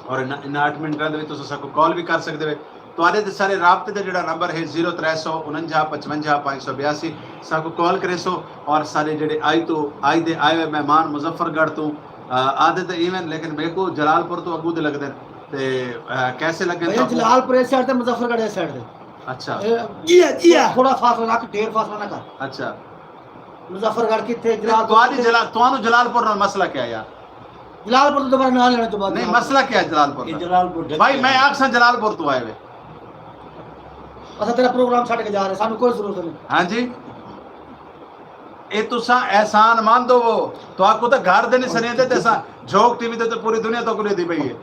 اور انہاں، انہاں اٹھ منٹاں دے وچ تساں ساکوں کال وی کر سڳدے وے۔ تہاݙے تے سارے رابطے دا جیڑھا نمبر ہے زیرو ترے سو انجا پچپن پنج سو بیاسی، ساکوں کال کریسو۔ اور سارے جیڑھے اڄ توں، اڄ دے آئے ہوئے مہمان مظفر گڑھ توں، آ، آہدے تے ایون لیکن میکوں جلال پور توں اڳوں دے لڳدن۔ تے، آ، کیسے لڳن بھیا، تہاکوں؟ جلال پور اس سائیڈ تے، مظفر گڑھ اس سائیڈ تے۔ اچھا۔ اے، جی، جی۔ تھوڑا فاصلہ رکھ، ڈھیر فاصلہ نہ کر۔ اچھا۔ مظفر گڑھ کتھے، جلال پور تہاݙی کتھے؟ جلال، تہانوں جلال پور نال مسئلہ کیا یار؟ جلال پور تو دوبارہ نہ لینے تو بعد نہیں، مسئلہ کیا ہے جلال پور کا؟ جلال پور بھائی، میں آخساں جلال پور تو آئے ہوئے۔ اصل تیرا پروگرام چھڈ کے جا رہے، سانو کوئی ضرورت نہیں۔ ہاں جی، اے تساں احسان مند ہو، تو آپ کو تو گھر دے نہیں سنے دے تساں۔ جھوک ٹی وی تے تے پوری دنیا تہاکوں ݙیہدی پئی ہے۔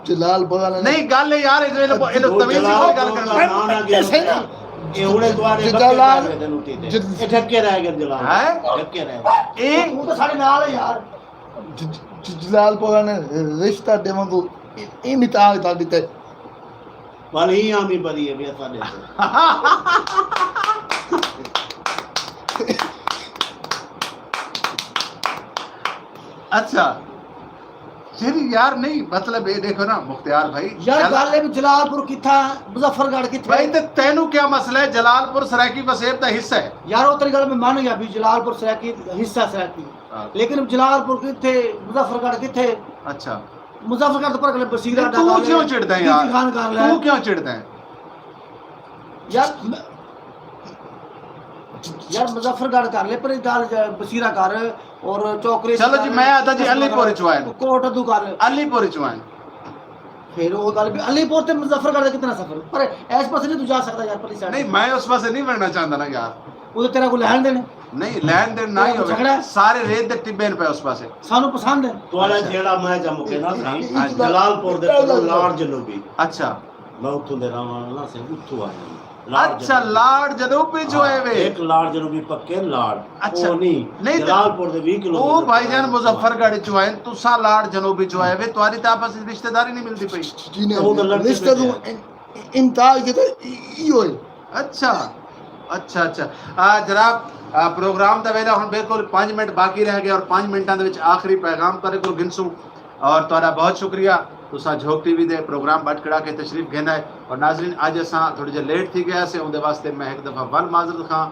جلال بغل۔ نہیں، گل ہے یار، ایندے تمیز دی کوئی گل کرݨ۔ اے ہݨے تہاݙے ڈھکے رہ ڳئے دلوٹی تے۔ اے ڈھکے رہ ڳئے جلال۔ ہیں؟ ڈھکے رہ ڳئے۔ اے ہوں تاں ساݙے نال ہے یار۔ جلال بغل نے رشتہ ݙیوݨ کوں ایں مٹا ݙتا ݙتے۔ ول ہی آمی بری ہے بیا ساڈے تے۔ اچھا جی یار، نہیں مطلب اے ڈیکھو نا مختیار بھائی، یار گل اے جلال پور کتھا، مظفر گڑھ کتھے؟ بھائی تے تینوں کیا مسئلہ ہے؟ جلال پور سرائیکی وسیب دا حصہ ہے یار۔ او تیری گل میں من گیا بھی جلال پور سرائیکی حصہ سرائیکی، لیکن جلال پور کتھے، مظفر گڑھ کتھے؟ اچھا مظفر گڑھ تو پر اگلے بصیرہ ڈا تو کیوں چڑھدا ہے یار؟ خان کر لے۔ تو کیوں چڑھدا ہے؟ یار یار مظفر گڑھ کر لے، پر گل بصیرہ کر اور چوکری۔ چلو جی، میں آتا جی علی پور چوائن۔ کوٹ ادو کر لے۔ علی پور چوائن۔ پھر وہ گل علی پور تے مظفر گڑھ دا کتنا سفر؟ پر اس پاسے نہیں تو جا سکتا یار، پلی سائیڈ۔ نہیں، میں اس پاسے نہیں ورنا چاہتا نا یار۔ وہ تو تیرا کو لہن دینے۔ نہیں، لین دین نہ ہی ہوے۔ سارے ریت دے ٹبے نے پے اس پاسے۔ سانو پسند ہے۔ تہاڈا جیڑھا میں جا مکے نا سا، جلال پور دے کولوں لاڑ جنوبی۔ اچھا۔ میں اتھوں دے رہن والا نا سے، اتھوں آیا ہاں۔ اچھا، لاڑ جنوبی جو ہے وے۔ ایک لاڑ جنوبی پکے لاڑ۔ اچھا۔ او نہیں، جلال پور دے ویہہ کلو۔ او بھائی جان مظفر گڑھ جو ہے، تساں لاڑ جنوبی جو ہے وے، تہاڈی تے آپس وچ رشتہ داری نہیں ملدی پئی۔ جی نہیں، رشتہ تو انتہا یہ تو ایہو ہے۔ اچھا اچھا اچھا آ، جناب آ، پروگرام دا ویلا ہن بالکل پنج منٹ باقی رہ گئے اور پنج منٹاں دے وچ آخری پیغام تہاڈے کول گھنسوں۔ اور تہاڈا بہت شکریہ، تساں جھوک ٹی وی دے پروگرام بٹ کڑا کے تشریف گھن آئے۔ اور ناظرین، اج اساں تھوڑے جے لیٹ تھی گئے سے، اوندے واسطے میں ہک دفعہ ول معذرت خواں۔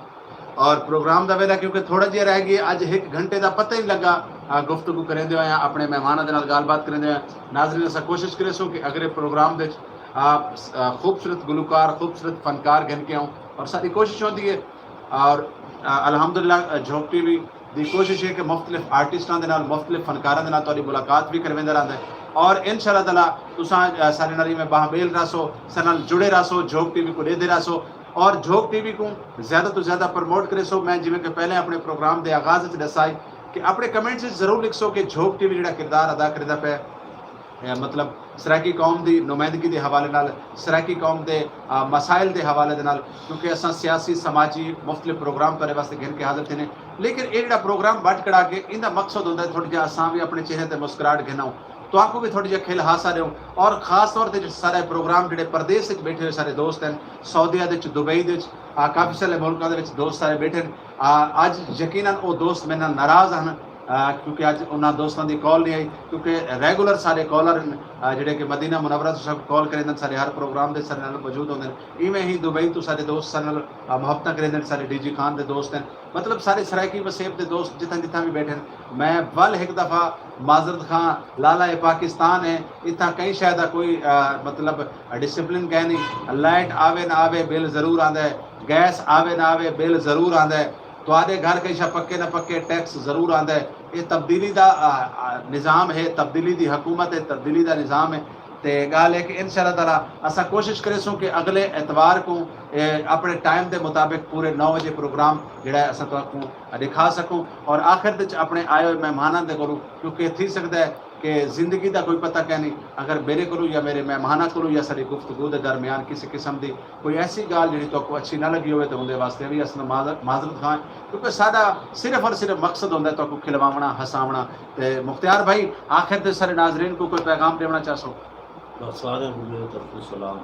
اور پروگرام دا ویلا کیونکہ تھوڑا جیہا رہ گئے، اج ہک گھنٹے دا پتہ ہی نہیں لگا۔ آ، گفتگو کریندے ہوئے اپنے مہماناں دے نال گال بات کریندے ہوئے۔ ناظرین، اساں کوشش کریسوں کہ اگلے پروگرام دے وچ آ، آ، خوبصورت گلوکار، خوبصورت فنکار گھن کے آؤں اور ساری کوشش ہوندی ہے۔ اور آ، الحمدللہ، آ، جھوک ٹی وی دی کوشش ہے کہ مختلف آرٹسٹاں دے نال، مختلف فنکاراں دے نال تہاڈی ملاقات بھی کرویندا رہندا ہے۔ اور انشاءاللہ تعالیٰ تساں، آ، سارے نال ایویں باہمیل رہسو، سارے نال جڑے رہسو، جھوک ٹی وی کو ݙیہدے رہسو اور جھوک ٹی وی کو زیادہ تو زیادہ پروموٹ کریسو۔ میں جویں کہ پہلے اپنے پروگرام دے آغاز وچ ݙسائی کہ اپنے کمنٹس وچ ضرور لکھسو کہ جھوک ٹی وی جڑا کردار ادا کردا پئے، اے مطلب سرائیکی قوم دی نمائندگی دے حوالے نال، سرائیکی قوم دے آ، مسائل دے حوالے دے نال، کیونکہ اساں سیاسی، سماجی مختلف پروگرام تہاڈے واسطے گھن کے حاضر تھینے، لیکن اے جڑا پروگرام بٹ کڑا کے ایندا مقصد ہوندا ہے تھوڑا جہا اساں وی اپنے چہرے تے مسکراہٹ گھن آؤں، تہاکوں وی تھوڑا جہا کھل ہاسا ݙیوں۔ اور خاص طور تے جڑے سارے پروگرام جڑے پردیس وچ بیٹھے ہوئے سارے دوست ہن، سعودیہ دے وچ، دبئی دے وچ، آ، کافی سارے ملکاں دے وچ دوست سارے بیٹھے ہن۔ آ، اج یقیناً او دوست میرے نال ناراض ہن، آ، کیونکہ اج انہاں دوستاں دی کال نہیں آئی، کیونکہ ریگولر سارے کالر ہن، آ، جڑے کہ مدینہ منورہ توں ساکوں کال کریندن، سارے ہر پروگرام دے سارے نال موجود ہوندن۔ ایویں ہی دبئی توں سارے دوست سارے نال، آ، محبتاں کریندن، سارے ڈی جی خان دے دوست ہن، مطلب سارے سرائیکی وسیب دے دوست جتھاں جتھاں وی بیٹھے ہن۔ میں ول ہک دفعہ معذرت خواں، لالا اے پاکستان ہے، اتھاں کہیں شے دا کوئی، آ، مطلب ڈسپلن کائنی۔ لائٹ آوے نہ آوے بل ضرور آندا ہے، گیس آوے نہ آوے بل ضرور آندا ہے، تہاڈے گھر کہیں شے پکے نہ پکے ٹیکس ضرور آندا ہے۔ اے تبدیلی دا، آ، آ، نظام ہے، تبدیلی دی حکومت ہے، تبدیلی دا نظام ہے۔ تے گالھ ہے کہ انشاءاللہ تعالیٰ اساں کوشش کریسوں کہ اگلے اتوار کوں، اے، اپنے ٹائم دے مطابق پورے نو وجے پروگرام جڑا ہے اساں تہاکوں ݙکھا سکوں۔ اور آخر وچ اپنے آئے ہوئے مہماناں دے کولوں، کیونکہ تھی سکدا ہے کہ زندگی دا کوئی پتہ کائنی، اگر میرے کولوں یا میرے مہماناں کولوں یا ساڈی گفتگو دے درمیان کسی قسم دی کوئی ایسی گالھ جڑی تہاکوں اچھی نہ لگی ہووے تے اوندے واسطے وی اساں معذر-، معذرت خواں، کیونکہ ساڈا صرف اور صرف مقصد ہوندا ہے تہاکوں کھلواوݨا، ہساوݨا۔ تے مختیار بھائی، آخر تے سارے ناظرین کوں کوئی پیغام ݙیوݨا چاہسو؟ بس ساریاں کوں میرے طرفوں سلام،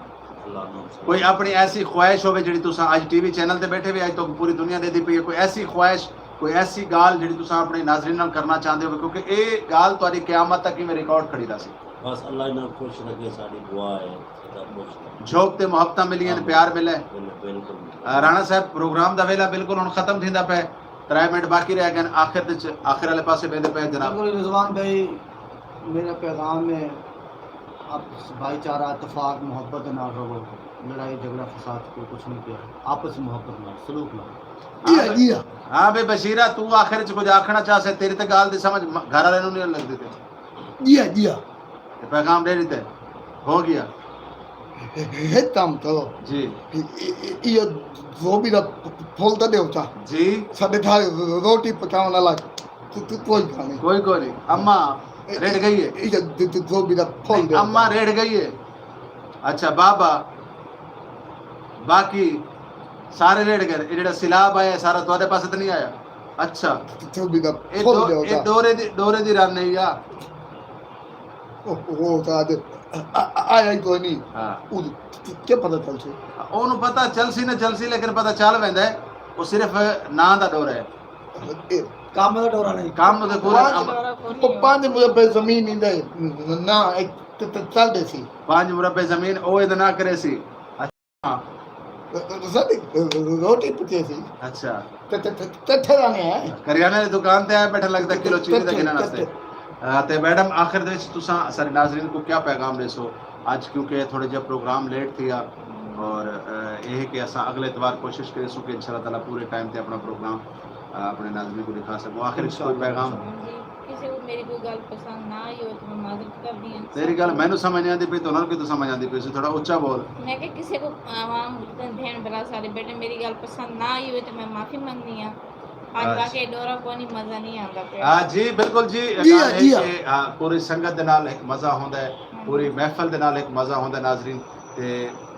اللہ نال سلام۔ کوئی اپنی ایسی خواہش ہووے جڑی تساں اج ٹی وی چینل تے بیٹھے وے، اج تہاکوں پوری دنیا ݙیہدی پئی ہے، کوئی ایسی خواہش، کوئی ایسی گالھ جڑی تساں اپنے ناظرین نال کرنا چاہندے ہو، کیونکہ اے گالھ تہاڈی قیامت تک ایویں ریکارڈ کھڑی رہسی۔ بس اللہ انہاں خوش رکھے، ساڈی دعا ہے سدا خوش رکھے۔ جھوک تے محبتاں ملین، آمین۔ پیار ملے۔ بل-، بالکل ملے۔ آ، رانا صاحب، پروگرام دا ویلا بالکل ہن ختم تھیندا پئے، ترے منٹ باقی رہ گئے، آخر دے چ-، آخر والے پاسے ویندے پئے جناب۔ بالکل رضوان بھائی، میرا پیغام ہے، آپس بھائی چارہ، اتفاق، محبت دے نال رہو، لڑائی جھگڑا فساد کوئی کچھ نہیں پیا، آپس محبت نال، سلوک نال۔ جی ہاں، جی ہاں۔ ہاں بے بشیرہ، تو آخر چ کچھ آکھنا چاہسے؟ تیری تے گالھ دی سمجھ م-، گھر والے نوں نہیں لگدی پئی۔ جیا جیا۔ پیغام ݙے ݙتے، ہو ڳیا۔ ہک کم کرو۔ جی۔ ایہ دھوٻی دا پھل تاں ݙیو چا۔ جی۔ ساݙے گھر روٹی پکاوݨ والا کوئی کائنی۔ کوئی کوئی نہیں۔ اماں رڑھ ڳئی ہے۔ ایہ دھوٻی دا پھل ݙیو۔ اماں رڑھ ڳئی ہے۔ اچھا بابا، باقی سارے رڑھ ڳئے۔ ایہ جیڑھا سیلاب آیا ہے، سارا تہاݙے پاسے تاں نہیں آیا؟ اچھا۔ دھوٻی دا پھل ݙیو چا۔ ݙورے دی، ݙورے دی رن ہے یا؟ او تاں اڄ آیا ہی کوئی نہیں۔ ہاں۔ کیا پتہ چلسی؟ اونوں پتہ چلسی نہ چلسی، لیکن پتہ چل ویندا ہے۔ او صرف ناں دا ݙورہ ہے۔ کم دا ݙورہ نہیں۔ کم دے پورے پنج مربع زمین ایندے نہ چل ݙیسی۔ پنج مربع زمین او ایندے نہ کریسی۔ ہاں۔ روٹی پچیسی۔ اچھا۔ تتھے لانے ہیں۔ کریانے دی دکان تے آئے بیٹھے لڳدا کلو چینی دا گھنݨ واسطے۔ تے میڈم، آخر دے وچ تساں سارے ناظرین کوں کیا پیغام ݙیسو؟ اڄ کیونکہ تھوڑا جہا پروگرام لیٹ تھیا، اور اے ہے کہ اساں اڳلے اتوار کوشش کریسوں کہ انشاءاللہ تعالیٰ پورے ٹائم تے اپݨا پروگرام اپݨے ناظرین کوں ݙکھا سڳوں۔ آخر وچ کوئی پیغام؟ جی، کسے کوں میݙی کوئی ڳالھ پسند نہ آئی ہووے تاں میں معذرت کردی ہاں۔ تیݙی ڳالھ مینوں سمجھ نہیں آندی پئی، تاں انہاں کوں کیوں سمجھ آندی پئی سی؟ تھوڑا اچا ٻول۔ میں کہا کسے کوں عوام بھیݨ بھرا سارے بیٹھے، میݙی ڳالھ پسند نہ آئی ہووے تاں میں معافی منگدی ہاں۔ اڄ واقعی ݙورہ کونی، مزہ نہیں آندا پیا۔ ہاں جی، بالکل جی۔ جی ہاں، جی ہاں۔ پوری سنگت دے نال ہک مزہ ہوندا ہے، پوری محفل دے نال ہک مزہ ہوندا ہے ناظرین۔ تے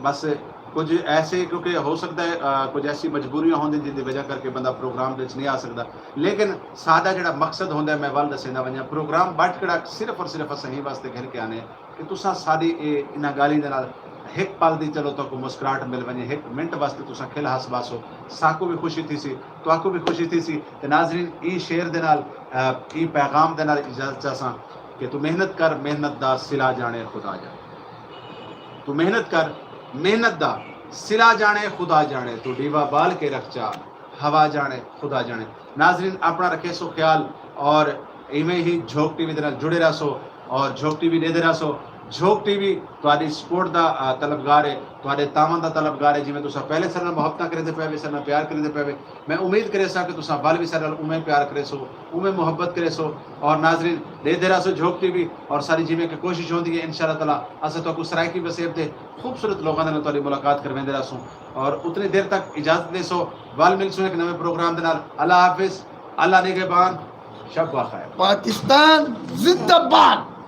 بس کچھ ایسے، کیونکہ ہو سڳدا ہے کچھ ایسی مجبوریاں ہوندین جن دی وجہ کر کے بندہ پروگرام دے وچ نہیں آ سڳدا، لیکن ساݙا جیڑھا مقصد ہوندا ہے، میں ول ݙسیندا ونڄاں، پروگرام بٹ کڑک صرف اور صرف اساں ایں واسطے گھن کے آنے کہ تساں ساݙی اے انہاں ڳالھیں دے نال ہک پل دی، چلو تہاکوں مسکراہٹ مل ونڄے، ہک منٹ واسطے تساں کھل ہس ٻہسو، ساکوں وی خوشی تھیسی، تہاکوں وی خوشی تھیسی۔ تے ناظرین، ایں شعر دے نال، ایں پیغام دے نال اجازت چاہساں کہ توں محنت کر، محنت دا صلہ ڄاݨے خدا ڄاݨے۔ توں محنت کر، محنت دا صلہ ڄاݨے خدا ڄاݨے۔ توں ݙیوا ٻال کے رکھ چا، ہوا ڄاݨے خدا ڄاݨے۔ ناظرین، اپݨا رکھیسو خیال اور ایویں ہی جھوک ٹی وی دے نال جڑے رہسو اور جھوک ٹی وی ݙیہدے رہسو۔ جھوک ٹی وی تہاݙی سپورٹ دا طلبگار ہے، تہاݙے تعاون دا طلبگار ہے۔ جیویں تساں پہلے ساݙے نال محبتاں کریندے پئے وے، ساݙے نال پیار کریندے پئے وے، میں امید کریساں کہ تساں ول وی ساݙے نال اونویں پیار کریسو، اونویں محبت کریسو۔ اور ناظرین، ݙیہدے رہسو جھوک ٹی وی، اور ساݙی جیویں کہ کوشش ہوندی ہے، انشاءاللہ تعالیٰ اساں تہاکوں سرائیکی وسیب دے خوبصورت لوگاں دے نال تہاݙی ملاقات کرویندے رہسوں۔ اور اتنی دیر تک اجازت ݙیسو، ول ملسوں ہک نویں پروگرام دے نال۔ اللہ حافظ، اللہ نگہبان، شب بخیر۔ پاکستان زندہ باد۔